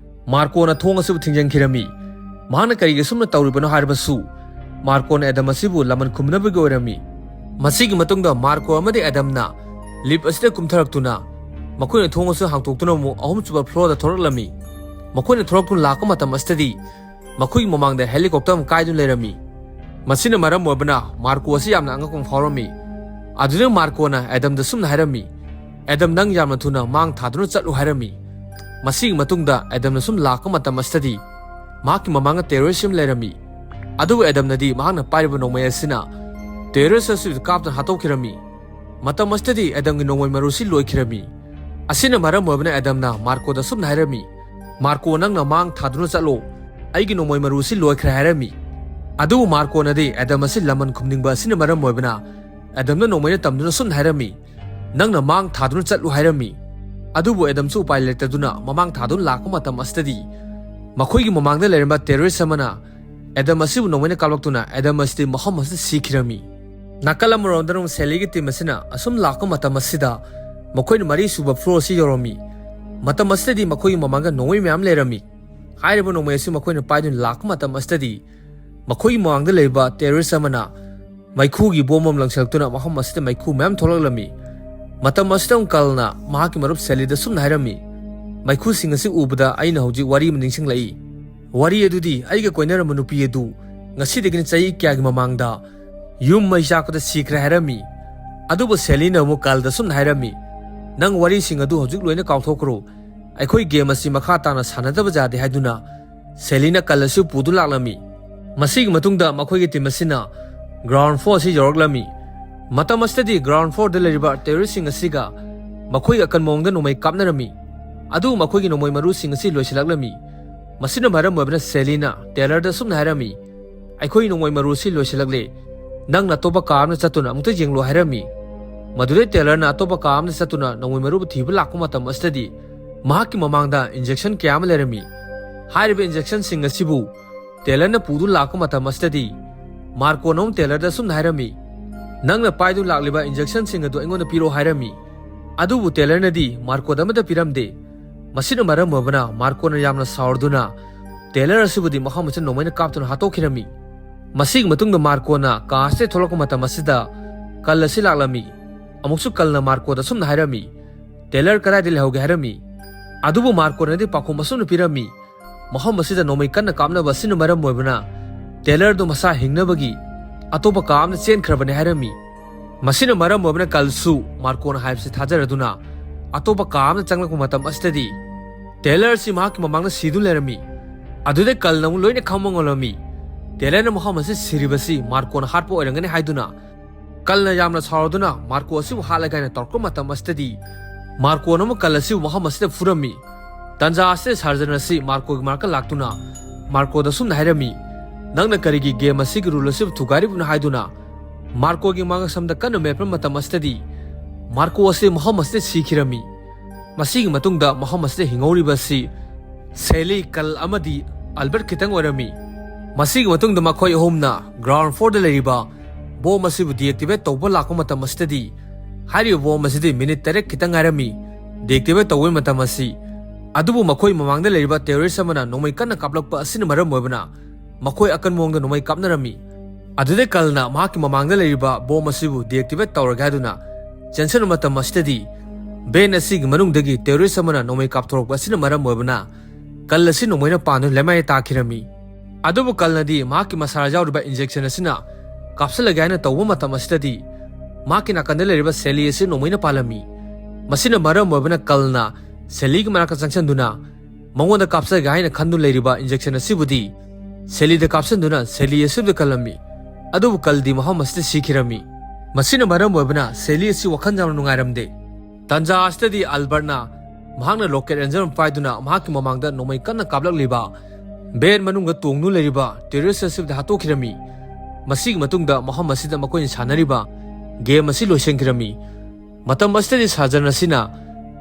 ꯃꯥꯔꯀꯣꯅ ꯊꯣꯡ ꯑꯁꯤꯕꯨ ꯊꯤꯡꯖꯤꯟꯈꯤꯔꯝꯃꯤ꯫ ꯃꯍꯥꯛꯅ ꯀꯔꯤꯒꯤ ꯑꯁꯨꯝꯅ ꯇꯧꯔꯤꯕꯅꯣ ꯍꯥꯏꯔꯕꯁꯨ ꯃꯥꯔꯀꯣꯅ ꯑꯦꯗꯝ ꯑꯁꯤꯕꯨ ꯂꯃꯟ ꯈꯨꯝꯅꯕꯒꯤ ꯑꯣꯏꯔꯝꯃꯤ꯫ ꯃꯁꯤꯒꯤ ꯃꯇꯨꯡꯗ ꯃꯥꯔꯀꯣ ꯑꯃꯗꯤ ꯑꯦꯗꯝꯅ ꯂꯤꯐ ꯑꯁꯤꯗ ꯀꯨꯝꯊꯔꯛꯇꯨꯅ ꯃꯈꯣꯏꯅ ꯊꯣꯡ ꯑꯁꯤ ꯍꯥꯡꯗꯣꯛꯇꯨꯅ ꯑꯃꯨꯛ ꯑꯍꯨꯝꯁꯨꯕ ꯐ꯭ꯂꯣꯔꯗ ꯊꯣꯔꯛꯂꯝꯃꯤ꯫ ꯃꯈꯣꯏꯅ ꯊꯣꯔꯛꯇꯨꯅ ꯂꯥꯛꯄ ꯃꯇꯝ ꯑꯁꯤꯗꯗꯤ ꯃꯈꯣꯏꯒꯤ ꯃꯃꯥꯡꯗ ꯍꯦꯂꯤꯀꯣꯞꯇꯔ ꯑꯃ ꯀꯥꯏꯗꯨꯅ ꯂꯩꯔꯝꯃꯤ꯫ ꯃꯁꯤꯅ ꯃꯔꯝ ꯑꯣꯏꯕꯅ ꯃꯥꯔꯀꯣ ꯑꯁꯤ ꯌꯥꯝꯅ ꯑꯉꯛꯄ ꯑꯃ ꯐꯥꯎꯔꯝꯃꯤ꯫ ꯑꯗꯨꯗ ꯃꯥꯔꯀꯣꯅ ꯑꯦꯗꯝꯗ ꯁꯨꯝꯅ ꯍꯥꯏꯔꯝꯃꯤ, "ꯑꯦꯗꯝ, ꯅꯪ ꯌꯥꯝꯅ ꯊꯨꯅ ꯃꯥꯡ ꯊꯥꯗꯨꯅ ꯆꯠꯂꯨ" ꯍꯥꯏꯔꯝꯃꯤ꯫ ꯃꯁꯤꯒꯤ ꯃꯇꯨꯡꯗ ꯑꯦꯗꯝꯅ ꯁꯨꯝ ꯂꯥꯛꯄ ꯃꯇꯝ ꯑꯁꯤꯗꯗꯤ ꯃꯍꯥꯛꯀꯤ ꯃꯃꯥꯡꯗ ꯇꯦꯔꯣꯔꯤꯁ ꯑꯃ ꯂꯩꯔꯝꯃꯤ꯫ ꯑꯗꯨꯕꯨ ꯑꯦꯗꯝꯅꯗꯤ ꯃꯍꯥꯛꯅ ꯄꯥꯏꯔꯤꯕ ꯅꯣꯡꯃꯩ ꯑꯁꯤꯅ ꯇꯦꯔꯣꯔꯤꯁ ꯑꯁꯤꯕꯨ ꯀꯥꯞꯇꯨꯅ ꯍꯥꯠꯇꯣꯛꯈꯤꯔꯝꯃꯤ꯫ ꯃꯇꯝ ꯑꯁꯤꯗꯗꯤ ꯑꯦꯗꯝꯒꯤ ꯅꯣꯡꯃꯩ ꯃꯔꯨꯁꯤ ꯂꯣꯏꯈꯤꯔꯝꯃꯤ꯫ ꯑꯁꯤꯅ ꯃꯔꯝ ꯑꯣꯏꯕꯅ ꯑꯦꯗꯝꯅ ꯃꯥꯔꯀꯣꯗ ꯁꯨꯝꯅ ꯍꯥꯏꯔꯝꯃꯤ, "ꯃꯥꯔꯀꯣ, ꯅꯪꯅ ꯃꯥꯡ ꯊꯥꯗꯨꯅ ꯆꯠꯂꯣ, ꯑꯩꯒꯤ ꯅꯣꯡꯃꯩ ꯃꯔꯨꯁꯤ ꯂꯣꯏꯈ꯭ꯔꯦ" ꯍꯥꯏꯔꯝꯃꯤ꯫ ꯑꯗꯨꯕꯨ ꯃꯥꯔꯀꯣꯅꯗꯤ ꯑꯦꯗꯝ ꯑꯁꯤ ꯂꯃꯟ ꯈꯨꯝꯅꯤꯡꯕ ꯑꯁꯤꯅ ꯃꯔꯝ ꯑꯣꯏꯕꯅ ꯑꯦꯗꯝꯅ ꯅꯣꯡꯃꯩꯅ ꯇꯝꯗꯨꯅ ꯁꯨꯝꯅ ꯍꯥꯏꯔꯝꯃꯤ, "ꯅꯪꯅ ꯃꯥꯡ ꯊꯥꯗꯨꯅ ꯆꯠꯂꯨ" ꯍꯥꯏꯔꯝꯃꯤ꯫ ꯑꯗꯨꯕꯨ ꯑꯦꯗꯝꯁꯨ ꯎꯄꯥꯏ ꯂꯩꯇꯗꯨꯅ ꯃꯃꯥꯡ ꯊꯥꯗꯨꯅ ꯂꯥꯛꯄ ꯃꯇꯝ ꯑꯁꯤꯗꯗꯤ ꯃꯈꯣꯏꯒꯤ ꯃꯃꯥꯡꯗ ꯂꯩꯔꯝꯕ ꯇꯦꯔꯣꯔꯤꯁ ꯑꯃꯅ ꯑꯦꯗꯝ ꯑꯁꯤꯕꯨ ꯅꯣꯡꯃꯩꯅ ꯀꯥꯞꯂꯛꯇꯨꯅ ꯑꯦꯗꯝ ꯑꯁꯤꯗꯤ ꯃꯐꯝ ꯑꯁꯤꯗ ꯁꯤꯈꯤꯔꯝꯃꯤ꯫ ꯅꯥꯀꯜ ꯑꯃꯔꯣꯝꯗꯅ ꯑꯃꯨꯛ ꯁꯦꯂꯤꯒꯤ ꯇꯤꯝ ꯑꯁꯤꯅ ꯑꯁꯨꯝ ꯂꯥꯛꯄ ꯃꯇꯝ ꯑꯁꯤꯗ ꯃꯈꯣꯏꯅ ꯃꯔꯤꯁꯨꯕ ꯐ꯭ꯂꯣꯔ ꯑꯁꯤ ꯌꯧꯔꯝꯃꯤ꯫ ꯃꯇꯝ ꯑꯁꯤꯗꯗꯤ ꯃꯈꯣꯏꯒꯤ ꯃꯃꯥꯡꯗ ꯅꯣꯡꯃꯩ ꯃꯌꯥꯝ ꯂꯩꯔꯝꯃꯤ꯫ ꯍꯥꯏꯔꯤꯕ ꯅꯣꯡꯃꯩ ꯑꯁꯤ ꯃꯈꯣꯏꯅ ꯄꯥꯏꯗꯨꯅ ꯂꯥꯛꯄ ꯃꯇꯝ ꯑꯁꯤꯗꯗꯤ ꯃꯈꯣꯏꯒꯤ ꯃꯃꯥꯡꯗ ꯂꯩꯕ ꯇꯦꯔꯣꯔꯤꯁ ꯑꯃꯅ ꯃꯩꯈꯨꯒꯤ ꯕꯣꯝ ꯑꯃ ꯂꯪꯁꯤꯜꯂꯛꯇꯨꯅ ꯃꯐꯝ ꯑꯁꯤꯗ ꯃꯩꯈꯨ ꯃꯌꯥꯝ ꯊꯣꯛꯂꯛꯂꯝꯃꯤ꯫ ꯃꯇꯝ ꯑꯁꯤꯗ ꯑꯃꯨꯛ ꯀꯜꯅ ꯃꯍꯥꯛꯀꯤ ꯃꯔꯨꯞ ꯁꯦꯂꯤꯗ ꯁꯨꯝꯅ ꯍꯥꯏꯔꯝꯃꯤ, "ꯃꯩꯈꯨꯁꯤꯡ ꯑꯁꯤ ꯎꯕꯗ ꯑꯩꯅ ꯍꯧꯖꯤꯛ ꯋꯥꯔꯤ ꯑꯃ ꯅꯤꯡꯁꯤꯡꯂꯛꯏ꯫ ꯋꯥꯔꯤ ꯑꯗꯨꯗꯤ ꯑꯩꯒ ꯀꯣꯏꯅꯔꯝꯕ ꯅꯨꯄꯤ ꯑꯗꯨ ꯉꯁꯤꯗꯒꯤꯅ ꯆꯍꯤ ꯀꯌꯥꯒꯤ ꯃꯃꯥꯡꯗ ꯌꯨꯝ ꯃꯩ ꯆꯥꯛꯄꯗ ꯁꯤꯈ꯭ꯔꯦ" ꯍꯥꯏꯔꯝꯃꯤ꯫ ꯑꯗꯨꯕꯨ ꯁꯦꯂꯤꯅ ꯑꯃꯨꯛ ꯀꯜꯗ ꯁꯨꯝꯅ ꯍꯥꯏꯔꯝꯃꯤ, "ꯅꯪ ꯋꯥꯔꯤꯁꯤꯡ ꯑꯗꯨ ꯍꯧꯖꯤꯛ ꯂꯣꯏꯅ ꯀꯥꯎꯊꯣꯛꯈ꯭ꯔꯣ꯫ ꯑꯩꯈꯣꯏ ꯒꯦꯝ ꯑꯁꯤ ꯃꯈꯥ ꯇꯥꯅ ꯁꯥꯟꯅꯗꯕ ꯌꯥꯗꯦ" ꯍꯥꯏꯗꯨꯅ ꯁꯦꯂꯤꯅ ꯀꯜ ꯑꯁꯤ ꯄꯨꯗꯨꯅ ꯂꯥꯛꯂꯝꯃꯤ꯫ ꯃꯁꯤꯒꯤ ꯃꯇꯨꯡꯗ ꯃꯈꯣꯏꯒꯤ ꯇꯤꯝ ꯑꯁꯤꯅ ꯒ꯭ꯔꯥꯎꯟ ꯐ꯭ꯂꯣꯔ ꯑꯁꯤ ꯌꯧꯔꯛꯂꯝꯃꯤ꯫ ꯃꯇꯝ ꯑꯁꯤꯗꯗꯤ ꯒ꯭ꯔꯥꯎꯟ ꯐ꯭ꯂꯣꯔꯗ ꯂꯩꯔꯤꯕ ꯇꯦꯔꯣꯔꯤꯁꯁꯤꯡ ꯑꯁꯤꯒ ꯃꯈꯣꯏꯒꯤ ꯑꯀꯟ ꯃꯑꯣꯡꯗ ꯅꯣꯡꯃꯩ ꯀꯥꯞꯅꯔꯝꯃꯤ꯫ ꯑꯗꯨꯕꯨ ꯃꯈꯣꯏꯒꯤ ꯅꯣꯡꯃꯩ ꯃꯔꯨꯁꯤꯡ ꯑꯁꯤ ꯂꯣꯏꯁꯤꯜꯂꯛꯂꯝꯃꯤ꯫ ꯃꯁꯤꯅ ꯃꯔꯝ ꯑꯣꯏꯕꯅ ꯁꯦꯂꯤꯅ ꯇꯦꯂꯔꯗ ꯑꯁꯨꯝꯅ ꯍꯥꯏꯔꯝꯃꯤ, "ꯑꯩꯈꯣꯏ ꯅꯣꯡꯃꯩ ꯃꯔꯨ ꯑꯁꯤ ꯂꯣꯏꯁꯤꯜꯂꯛꯂꯦ꯫ ꯅꯪꯅ ꯑꯇꯣꯞꯄ ꯀꯥ ꯑꯃꯗ ꯆꯠꯇꯨꯅ ꯑꯃꯨꯛꯇ ꯌꯦꯡꯂꯨ" ꯍꯥꯏꯔꯝꯃꯤ꯫ ꯃꯗꯨꯗꯩ ꯇꯦꯂꯔꯅ ꯑꯇꯣꯞꯄ ꯀꯥ ꯑꯃꯗ ꯆꯠꯇꯨꯅ ꯅꯣꯡꯃꯩ ꯃꯔꯨꯕꯨ ꯊꯤꯕ ꯂꯥꯛꯄ ꯃꯇꯝ ꯑꯁꯤꯗꯗꯤ ꯃꯍꯥꯛꯀꯤ ꯃꯃꯥꯡꯗ ꯏꯟꯖꯦꯛꯁꯟ ꯀꯌꯥ ꯑꯃ ꯂꯩꯔꯝꯃꯤ꯫ ꯍꯥꯏꯔꯤꯕ ꯏꯟꯖꯦꯛꯁꯟꯁꯤꯡ ꯑꯁꯤꯕꯨ ꯇꯦꯂꯔꯅ ꯄꯨꯗꯨꯅ ꯂꯥꯛꯄ ꯃꯇꯝ ꯑꯁꯤꯗꯗꯤ ꯃꯥꯔꯀꯣꯅ ꯑꯃꯨꯛ ꯇꯦꯂꯔꯗ ꯑꯁꯨꯝꯅ ꯍꯥꯏꯔꯝꯃꯤ, "ꯅꯪꯅ ꯄꯥꯏꯗꯨꯅ ꯂꯥꯛꯂꯤꯕ ꯏꯟꯖꯦꯛꯁꯟꯁꯤꯡ ꯑꯗꯨ ꯑꯩꯉꯣꯟꯗ ꯄꯤꯔꯛꯑꯣ" ꯍꯥꯏꯔꯝꯃꯤ꯫ ꯑꯗꯨꯕꯨ ꯇꯦꯂꯔꯅꯗꯤ ꯃꯥꯔꯀꯣꯗ ꯑꯃꯠꯇ ꯄꯤꯔꯝꯗꯦ꯫ ꯃꯁꯤꯅ ꯃꯔꯝ ꯑꯣꯏꯕꯅ ꯃꯥꯔꯀꯣꯅ ꯌꯥꯝꯅ ꯁꯥꯎꯔꯗꯨꯅ ꯇꯦꯂꯔ ꯑꯁꯤꯕꯨꯗꯤ ꯃꯐꯝ ꯑꯁꯤꯗ ꯅꯣꯡꯃꯩꯅ ꯀꯥꯞꯇꯨꯅ ꯍꯥꯠꯇꯣꯛꯈꯤꯔꯝꯃꯤ꯫ ꯃꯁꯤꯒꯤ ꯃꯇꯨꯡꯗ ꯃꯥꯔꯀꯣꯅ ꯀꯥ ꯑꯁꯤꯗ ꯊꯣꯛꯂꯛꯄ ꯃꯇꯝ ꯑꯁꯤꯗ ꯀꯜ ꯑꯁꯤ ꯂꯥꯛꯂꯝꯃꯤ꯫ ꯑꯃꯨꯛꯁꯨ ꯀꯜꯅ ꯃꯥꯔꯀꯣꯗ ꯑꯁꯨꯝꯅ ꯍꯥꯏꯔꯝꯃꯤ, "ꯇꯦꯂꯔ ꯀꯗꯥꯏꯗ ꯂꯩꯍꯧꯒꯦ?" ꯍꯥꯏꯔꯝꯃꯤ꯫ ꯑꯗꯨꯕꯨ ꯃꯥꯔꯀꯣꯅꯗꯤ ꯄꯥꯎꯈꯨꯝ ꯑꯁꯨꯝꯅ ꯄꯤꯔꯝꯃꯤ, "ꯃꯐꯝ ꯑꯁꯤꯗ ꯅꯣꯡꯃꯩ ꯀꯟꯅ ꯀꯥꯞꯅꯕ ꯑꯁꯤꯅ ꯃꯔꯝ ꯑꯣꯏꯕꯅ ꯇꯦꯂꯔꯗꯨ ꯃꯁꯥ ꯍꯤꯡꯅꯕꯒꯤ ꯑꯇꯣꯞꯄ ꯀꯥ ꯑꯃꯗ ꯆꯦꯟꯈ꯭ꯔꯕꯅꯤ" ꯍꯥꯏꯔꯝꯃꯤ꯫ ꯃꯁꯤꯅ ꯃꯔꯝ ꯑꯣꯏꯕꯅ ꯀꯜꯁꯨ ꯃꯥꯔꯀꯣꯅ ꯍꯥꯏꯕꯁꯤ ꯊꯥꯖꯔꯗꯨꯅ ꯑꯇꯣꯞꯄ ꯀꯥ ꯑꯃꯗ ꯆꯪꯂꯛꯄ ꯃꯇꯝ ꯑꯁꯤꯗꯗꯤ ꯇꯦꯂꯔ ꯑꯁꯤ ꯃꯍꯥꯛꯀꯤ ꯃꯃꯥꯡꯗ ꯁꯤꯗꯨꯅ ꯂꯩꯔꯝꯃꯤ꯫ ꯑꯗꯨꯗ ꯀꯜꯅ ꯑꯃꯨꯛ ꯂꯣꯏꯅ ꯈꯪꯕ ꯉꯝꯂꯝꯃꯤ꯫ ꯇꯦꯂꯔꯅ ꯃꯐꯝ ꯑꯁꯤ ꯁꯤꯔꯤꯕꯁꯤ ꯃꯥꯔꯀꯣꯅ ꯍꯥꯠꯄ ꯑꯣꯏꯔꯝꯒꯅꯤ ꯍꯥꯏꯗꯨꯅ ꯀꯜꯅ ꯌꯥꯝꯅ ꯁꯥꯎꯔꯗꯨꯅ ꯃꯥꯔꯀꯣ ꯑꯁꯤꯕꯨ ꯍꯥꯠꯂꯒꯦ ꯍꯥꯏꯅ ꯇꯧꯔꯛꯄ ꯃꯇꯝ ꯑꯁꯤꯗꯗꯤ ꯃꯥꯔꯀꯣꯅ ꯑꯃꯨꯛ ꯀꯜ ꯑꯁꯤꯕꯨ ꯃꯐꯝ ꯑꯁꯤꯗ ꯐꯨꯔꯝꯃꯤ꯫ ꯇꯟꯖꯥ ꯑꯁꯤꯗ ꯁꯥꯔꯖꯟ ꯑꯁꯤ ꯃꯥꯔꯀꯣꯒꯤ ꯃꯅꯥꯛꯇ ꯂꯥꯛꯇꯨꯅ ꯃꯥꯔꯀꯣꯗ ꯑꯁꯨꯝꯅ ꯍꯥꯏꯔꯝꯃꯤ, "ꯅꯪꯅ ꯀꯔꯤꯒꯤ ꯒꯦꯝ ꯑꯁꯤꯒꯤ ꯔꯨꯜ ꯑꯁꯤꯕꯨ ꯊꯨꯒꯥꯏꯔꯤꯕꯅꯣ?" ꯍꯥꯏꯗꯨꯅ ꯃꯥꯔꯀꯣꯒꯤ ꯃꯥꯡꯒ ꯁꯝꯗ ꯀꯟꯅ ꯃꯦꯠꯄ ꯃꯇꯝ ꯑꯁꯤꯗꯗꯤ ꯃꯥꯔꯀꯣ ꯑꯁꯤ ꯃꯐꯝ ꯑꯁꯤꯗ ꯁꯤꯈꯤꯔꯝꯃꯤ꯫ ꯃꯁꯤꯒꯤ ꯃꯇꯨꯡꯗ ꯃꯐꯝ ꯑꯁꯤꯗ ꯍꯤꯡꯍꯧꯔꯤꯕ ꯑꯁꯤ ꯁꯦꯂꯤ, ꯀꯜ ꯑꯃꯗꯤ ꯑꯜꯕꯔꯠ ꯈꯤꯇꯪ ꯑꯣꯏꯔꯝꯃꯤ꯫ ꯃꯁꯤꯒꯤ ꯃꯇꯨꯡꯗ ꯃꯈꯣꯏ ꯑꯍꯨꯝꯅ ꯒ꯭ꯔꯥꯎꯟ ꯐ꯭ꯂꯣꯔꯗ ꯂꯩꯔꯤꯕ ꯕꯣꯝ ꯑꯁꯤꯕꯨ ꯗꯤꯑꯦꯛꯇꯤꯚꯦꯠ ꯇꯧꯕ ꯂꯥꯛꯄ ꯃꯇꯝ ꯑꯁꯤꯗꯗꯤ ꯍꯥꯏꯔꯤꯕ ꯕꯣꯝ ꯑꯁꯤꯗꯤ ꯃꯤꯅꯤꯠ ꯇꯔꯦꯠ ꯈꯤꯇꯪ ꯉꯥꯏꯔꯝꯃꯤ ꯗꯤꯑꯦꯛꯇꯤꯚꯦꯠ ꯇꯧꯕꯒꯤ ꯃꯇꯝ ꯑꯁꯤ꯫ ꯑꯗꯨꯕꯨ ꯃꯈꯣꯏ ꯃꯃꯥꯡꯗ ꯂꯩꯔꯤꯕ ꯇꯦꯔꯣꯔꯤꯁ ꯑꯃꯅ ꯅꯣꯡꯃꯩ ꯀꯟꯅ ꯀꯥꯞꯂꯛꯄ ꯑꯁꯤꯅ ꯃꯔꯝ ꯑꯣꯏꯕꯅ ꯃꯈꯣꯏ ꯑꯀꯟ ꯃꯑꯣꯡꯗ ꯅꯣꯡꯃꯩ ꯀꯥꯞꯅꯔꯝꯃꯤ꯫ ꯑꯗꯨꯗꯩ ꯀꯜꯅ ꯃꯍꯥꯛꯀꯤ ꯃꯃꯥꯡꯗ ꯂꯩꯔꯤꯕ ꯕꯣꯝ ꯑꯁꯤꯕꯨ ꯗꯤꯑꯦꯛꯇꯤꯚꯦꯠ ꯇꯧꯔꯒꯦ ꯍꯥꯏꯗꯨꯅ ꯆꯦꯟꯁꯤꯟꯕ ꯃꯇꯝ ꯑꯁꯤꯗꯗꯤ ꯚꯦꯟ ꯑꯁꯤꯒꯤ ꯃꯅꯨꯡꯗꯒꯤ ꯇꯦꯔꯣꯔꯤꯁ ꯑꯃꯅ ꯅꯣꯡꯃꯩ ꯀꯥꯞꯊꯣꯔꯛꯄ ꯑꯁꯤꯅ ꯃꯔꯝ ꯑꯣꯏꯕꯅ ꯀꯜ ꯑꯁꯤ ꯅꯣꯡꯃꯩꯅ ꯄꯥꯟꯗꯨꯅ ꯂꯩꯃꯥꯏꯗ ꯇꯥꯈꯤꯔꯝꯃꯤ꯫ ꯑꯗꯨꯕꯨ ꯀꯜꯅꯗꯤ ꯃꯍꯥꯛꯀꯤ ꯃꯁꯥꯗ ꯌꯥꯎꯔꯤꯕ ꯏꯟꯖꯦꯛꯁꯟ ꯑꯁꯤꯅ ꯀꯥꯞꯁꯤꯜꯂꯒꯦ ꯍꯥꯏꯅ ꯇꯧꯕ ꯃꯇꯝ ꯑꯁꯤꯗꯗꯤ ꯃꯍꯥꯛꯀꯤ ꯅꯥꯀꯟꯗ ꯂꯩꯔꯤꯕ ꯁꯦꯂꯤ ꯑꯁꯤ ꯅꯣꯡꯃꯩꯅ ꯄꯥꯜꯂꯝꯃꯤ꯫ ꯃꯁꯤꯅ ꯃꯔꯝ ꯑꯣꯏꯕꯅ ꯀꯜꯅ ꯁꯦꯂꯤꯒꯤ ꯃꯅꯥꯛꯇ ꯆꯪꯁꯤꯟꯗꯨꯅ ꯃꯉꯣꯟꯗ ꯀꯥꯞꯆꯒꯦ ꯍꯥꯏꯅ ꯈꯟꯗꯨꯅ ꯂꯩꯔꯤꯕ ꯏꯟꯖꯦꯛꯁꯟ ꯑꯁꯤꯕꯨꯗꯤ ꯁꯦꯂꯤꯗ ꯀꯥꯞꯁꯤꯟꯗꯨꯅ ꯁꯦꯂꯤ ꯑꯁꯤꯕꯨꯗ ꯀꯜꯂꯝꯃꯤ꯫ ꯑꯗꯨꯕꯨ ꯀꯜꯗꯤ ꯃꯐꯝ ꯑꯁꯤꯗ ꯁꯤꯈꯤꯔꯝꯃꯤ꯫ ꯃꯁꯤꯅ ꯃꯔꯝ ꯑꯣꯏꯕꯅ ꯁꯦꯂꯤ ꯑꯁꯤ ꯋꯥꯈꯜ ꯌꯥꯝꯅ ꯅꯨꯡꯉꯥꯏꯔꯝꯗꯦ꯫ ꯇꯥꯟꯖꯥ ꯑꯁꯤꯗꯗꯤ ꯑꯜꯕꯔꯠꯅ ꯃꯍꯥꯛꯅ ꯔꯣꯀꯦꯠ ꯂꯣꯟꯆꯔ ꯑꯃ ꯄꯥꯏꯗꯨꯅ ꯃꯍꯥꯛꯀꯤ ꯃꯃꯥꯡꯗ ꯅꯣꯡꯃꯩ ꯀꯟꯅ ꯀꯥꯞꯂꯛꯂꯤꯕ ꯚꯦꯟ ꯃꯅꯨꯡꯗ ꯇꯣꯡꯗꯨꯅ ꯂꯩꯔꯤꯕ ꯇꯦꯔꯣꯔꯤꯁ ꯑꯁꯤꯕꯨꯗꯤ ꯍꯥꯠꯇꯣꯛꯈꯤꯔꯝꯃꯤ꯫ ꯃꯁꯤꯒꯤ ꯃꯇꯨꯡꯗ ꯃꯐꯝ ꯑꯁꯤꯗ ꯃꯈꯣꯏꯅ ꯁꯥꯟꯅꯔꯤꯕ ꯒꯦꯝ ꯑꯁꯤ ꯂꯣꯏꯁꯤꯟꯈꯤꯔꯝꯃꯤ꯫ ꯃꯇꯝ ꯑꯁꯤꯗꯗꯤ ꯁꯥꯔꯖꯟ ꯑꯁꯤꯅ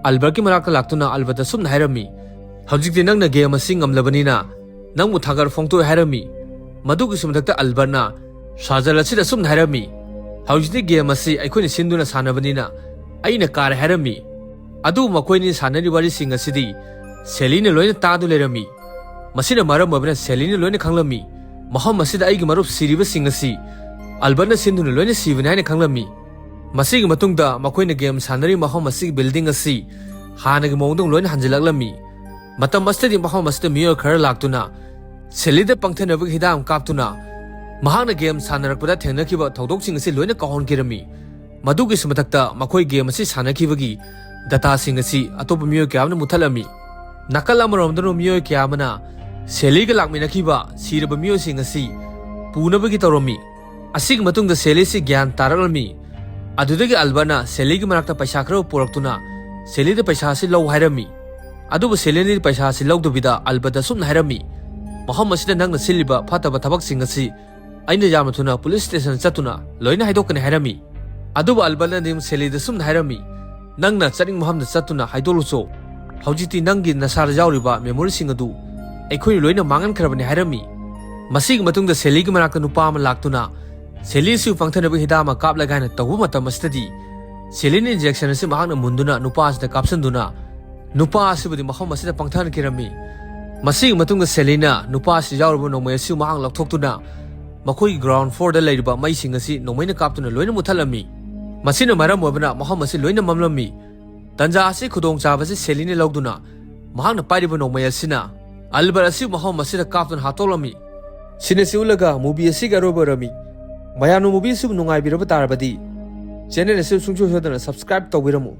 ꯑꯜꯕꯔꯠꯀꯤ ꯃꯅꯥꯛꯇ ꯂꯥꯛꯇꯨꯅ ꯑꯜꯕꯔꯠꯇ ꯑꯁꯨꯝꯅ ꯍꯥꯏꯔꯝꯃꯤ, "ꯍꯧꯖꯤꯛꯇꯤ ꯅꯪꯅ ꯒꯦꯝ ꯑꯁꯤ ꯉꯝꯂꯕꯅꯤꯅ ꯅꯪꯕꯨ ꯊꯥꯒꯠ ꯐꯣꯡꯗꯣꯛꯑꯦ" ꯍꯥꯏꯔꯝꯃꯤ꯫ ꯃꯗꯨꯒꯤꯁꯨ ꯃꯊꯛꯇ ꯑꯜꯕꯔꯠꯅ ꯁꯥꯔꯖꯟ ꯑꯁꯤꯗ ꯑꯁꯨꯝꯅ ꯍꯥꯏꯔꯝꯃꯤ, "ꯍꯧꯖꯤꯛꯇꯤ ꯒꯦꯝ ꯑꯁꯤ ꯑꯩꯈꯣꯏꯅ ꯁꯤꯟꯗꯨꯅ ꯁꯥꯟꯅꯕꯅꯤꯅ ꯑꯩꯅ ꯀꯥꯔꯦ" ꯍꯥꯏꯔꯝꯃꯤ꯫ ꯑꯗꯨꯕꯨ ꯃꯈꯣꯏꯅꯤ ꯁꯥꯟꯅꯔꯤꯕ ꯋꯥꯔꯤꯁꯤꯡ ꯑꯁꯤꯗꯤ ꯁꯦꯂꯤꯅ ꯂꯣꯏꯅ ꯇꯥꯗꯨꯅ ꯂꯩꯔꯝꯃꯤ꯫ ꯃꯁꯤꯅ ꯃꯔꯝ ꯑꯣꯏꯕꯅ ꯁꯦꯂꯤꯅ ꯂꯣꯏꯅ ꯈꯪꯂꯝꯃꯤ꯫ ꯃꯐꯝ ꯑꯁꯤꯗ ꯑꯩꯒꯤ ꯃꯔꯨꯞ ꯁꯤꯔꯤꯕꯁꯤꯡ ꯑꯁꯤ ꯑꯜꯕꯔꯠꯅ ꯁꯤꯟꯗꯨꯅ ꯂꯣꯏꯅ ꯁꯤꯕꯅꯤ ꯍꯥꯏꯅ ꯈꯪꯂꯝꯃꯤ꯫ ꯃꯁꯤꯒꯤ ꯃꯇꯨꯡꯗ ꯃꯈꯣꯏꯅ ꯒꯦꯝ ꯁꯥꯟꯅꯔꯤ ꯃꯐꯝ ꯑꯁꯤꯒꯤ ꯕꯤꯜꯗꯤꯡ ꯑꯁꯤ ꯍꯥꯟꯅꯒꯤ ꯃꯑꯣꯡꯗ ꯂꯣꯏꯅ ꯍꯟꯖꯤꯜꯂꯛꯂꯝꯃꯤ꯫ ꯃꯇꯝ ꯑꯁꯤꯗꯗꯤ ꯃꯐꯝ ꯑꯁꯤꯗ ꯃꯤꯑꯣꯏ ꯈꯔ ꯂꯥꯛꯇꯨꯅ ꯁꯦꯂꯤꯗ ꯄꯪꯊꯅꯕꯒꯤ ꯍꯤꯗꯥꯛ ꯑꯃ ꯀꯥꯞꯇꯨꯅ ꯃꯍꯥꯛꯅ ꯒꯦꯝ ꯁꯥꯟꯅꯔꯛꯄꯗ ꯊꯦꯡꯅꯈꯤꯕ ꯊꯧꯗꯣꯛꯁꯤꯡ ꯑꯁꯤ ꯂꯣꯏꯅ ꯀꯥꯎꯍꯟꯈꯤꯔꯝꯃꯤ꯫ ꯃꯗꯨꯒꯤꯁꯨ ꯃꯊꯛꯇ ꯃꯈꯣꯏ ꯒꯦꯝ ꯑꯁꯤ ꯁꯥꯟꯅꯈꯤꯕꯒꯤ ꯗꯇꯥꯁꯤꯡ ꯑꯁꯤ ꯑꯇꯣꯞꯄ ꯃꯤꯑꯣꯏ ꯀꯌꯥ ꯑꯃꯅ ꯃꯨꯠꯊꯠꯂꯝꯃꯤ꯫ ꯅꯥꯀꯜ ꯑꯃꯔꯣꯝꯗꯅ ꯃꯤꯑꯣꯏ ꯀꯌꯥ ꯑꯃꯅ ꯁꯦꯂꯤꯒ ꯂꯥꯛꯃꯤꯟꯅꯈꯤꯕ ꯁꯤꯔꯕ ꯃꯤꯑꯣꯏꯁꯤꯡ ꯑꯁꯤ ꯄꯨꯅꯕꯒꯤ ꯇꯧꯔꯝꯃꯤ꯫ ꯑꯁꯤꯒꯤ ꯃꯇꯨꯡꯗ ꯁꯦꯂꯤꯁꯤ ꯒ꯭ꯌꯥꯟ ꯇꯥꯔꯛꯂꯝꯃꯤ꯫ ꯑꯗꯨꯗꯒꯤ ꯑꯜꯕꯔꯠꯅ ꯁꯦꯂꯤꯒꯤ ꯃꯅꯥꯛꯇ ꯄꯩꯁꯥ ꯈꯔ ꯄꯨꯔꯛꯇꯨꯅ ꯁꯦꯂꯤꯗ ꯄꯩꯁꯥ ꯑꯁꯤ ꯂꯧ ꯍꯥꯏꯔꯝꯃꯤ꯫ ꯑꯗꯨꯕꯨ ꯁꯦꯂꯤꯅꯗꯤ ꯄꯩꯁꯥ ꯑꯁꯤ ꯂꯧꯗꯕꯤꯗ ꯑꯜꯕꯔꯠꯇ ꯑꯁꯨꯝꯅ ꯍꯥꯏꯔꯝꯃꯤ, "ꯃꯐꯝ ꯑꯁꯤꯗ ꯅꯪꯅ ꯁꯤꯜꯂꯤꯕ ꯐꯠꯇꯕ ꯊꯕꯛꯁꯤꯡ ꯑꯁꯤ ꯑꯩꯅ ꯌꯥꯝꯅ ꯊꯨꯅ ꯄꯨꯂꯤꯁ ꯁ꯭ꯇꯦꯁꯟ ꯆꯠꯇꯨꯅ ꯂꯣꯏꯅ ꯍꯥꯏꯗꯣꯛꯀꯅꯤ" ꯍꯥꯏꯔꯝꯃꯤ꯫ ꯑꯗꯨꯕꯨ ꯑꯜꯕꯔꯠꯅꯗꯤ ꯁꯦꯂꯤꯗ ꯑꯁꯨꯝꯅ ꯍꯥꯏꯔꯝꯃꯤ, "ꯅꯪꯅ ꯆꯠꯅꯤꯡꯕ ꯃꯐꯝꯗ ꯆꯠꯇꯨꯅ ꯍꯥꯏꯗꯣꯛꯂꯨꯆꯣ꯫ ꯍꯧꯖꯤꯛꯇꯤ ꯅꯪꯒꯤ ꯅꯁꯥꯗ ꯌꯥꯎꯔꯤꯕ ꯃꯦꯃꯣꯔꯤꯁꯤꯡ ꯑꯗꯨ ꯑꯩꯈꯣꯏꯅ ꯂꯣꯏꯅ ꯃꯥꯡꯍꯟꯈ꯭ꯔꯕꯅꯤ" ꯍꯥꯏꯔꯝꯃꯤ꯫ ꯃꯁꯤꯒꯤ ꯃꯇꯨꯡꯗ ꯁꯦꯂꯤꯒꯤ ꯃꯅꯥꯛꯇ ꯅꯨꯄꯥ ꯑꯃ ꯂꯥꯛꯇꯨꯅ ꯁꯦꯂꯤꯁꯨ ꯄꯪꯊꯅꯕ ꯍꯤꯗꯥꯛ ꯑꯃ ꯀꯥꯞꯂꯒꯦ ꯍꯥꯏꯅ ꯇꯧꯕ ꯃꯇꯝ ꯑꯁꯤꯗꯗꯤ ꯁꯦꯂꯤꯅ ꯏꯟꯖꯦꯛꯁꯟ ꯑꯁꯤ ꯃꯍꯥꯛꯅ ꯃꯨꯟꯗꯨꯅ ꯅꯨꯄꯥ ꯑꯁꯤꯗ ꯀꯥꯞꯁꯤꯟꯗꯨꯅ ꯅꯨꯄꯥ ꯑꯁꯤꯕꯨꯗꯤ ꯃꯐꯝ ꯑꯁꯤꯗ ꯄꯪꯊꯍꯟꯈꯤꯔꯝꯃꯤ꯫ ꯃꯁꯤꯒꯤ ꯃꯇꯨꯡꯗ ꯁꯦꯂꯤꯅ ꯅꯨꯄꯥ ꯑꯁꯤ ꯌꯥꯎꯔꯕ ꯅꯣꯡꯃꯩ ꯑꯁꯤ ꯃꯍꯥꯛ ꯂꯧꯊꯣꯛꯇꯨꯅ ꯃꯈꯣꯏꯒꯤ ꯒ꯭ꯔꯥꯎꯟ ꯐ꯭ꯂꯣꯔꯗ ꯂꯩꯔꯤꯕ ꯃꯩꯁꯤꯡ ꯑꯁꯤ ꯅꯣꯡꯃꯩꯅ ꯀꯥꯞꯇꯨꯅ ꯂꯣꯏꯅ ꯃꯨꯠꯊꯠꯂꯝꯃꯤ꯫ ꯃꯁꯤꯅ ꯃꯔꯝ ꯑꯣꯏꯕꯅ ꯃꯐꯝ ꯑꯁꯤ ꯂꯣꯏꯅ ꯃꯝꯂꯝꯃꯤ꯫ ꯇꯟꯖꯥ ꯑꯁꯤ ꯈꯨꯗꯣꯡꯆꯥꯕ ꯑꯁꯤ ꯁꯦꯂꯤꯅ ꯂꯧꯗꯨꯅ ꯃꯍꯥꯛꯅ ꯄꯥꯏꯔꯤꯕ ꯅꯣꯡꯃꯩ ꯑꯁꯤꯅ ꯑꯜꯕꯔꯠ ꯑꯁꯤ ꯃꯐꯝ ꯑꯁꯤꯗ ꯀꯥꯞꯇꯨꯅ ꯍꯥꯠꯇꯣꯛꯂꯝꯃꯤ꯫ ꯁꯤꯅ ꯑꯁꯤ ꯎꯠꯂꯒ ꯃꯨꯚꯤ ꯑꯁꯤꯒꯤ ꯑꯔꯣꯏꯕ ꯑꯣꯏꯔꯝꯃꯤ꯫ ꯃꯌꯥꯝꯅ ꯃꯨꯚꯤ ꯑꯁꯤꯕꯨ ꯅꯨꯡꯉꯥꯏꯕꯤꯔꯕ ꯇꯥꯔꯕꯗꯤ ꯆꯦꯅꯦꯜ ꯑꯁꯤꯕꯨ ꯁꯨꯡꯁꯣꯏ ꯁꯣꯏꯗꯅ ꯁꯕꯁꯀ꯭ꯔꯥꯏꯕ ꯇꯧꯕꯤꯔꯝꯃꯨ꯫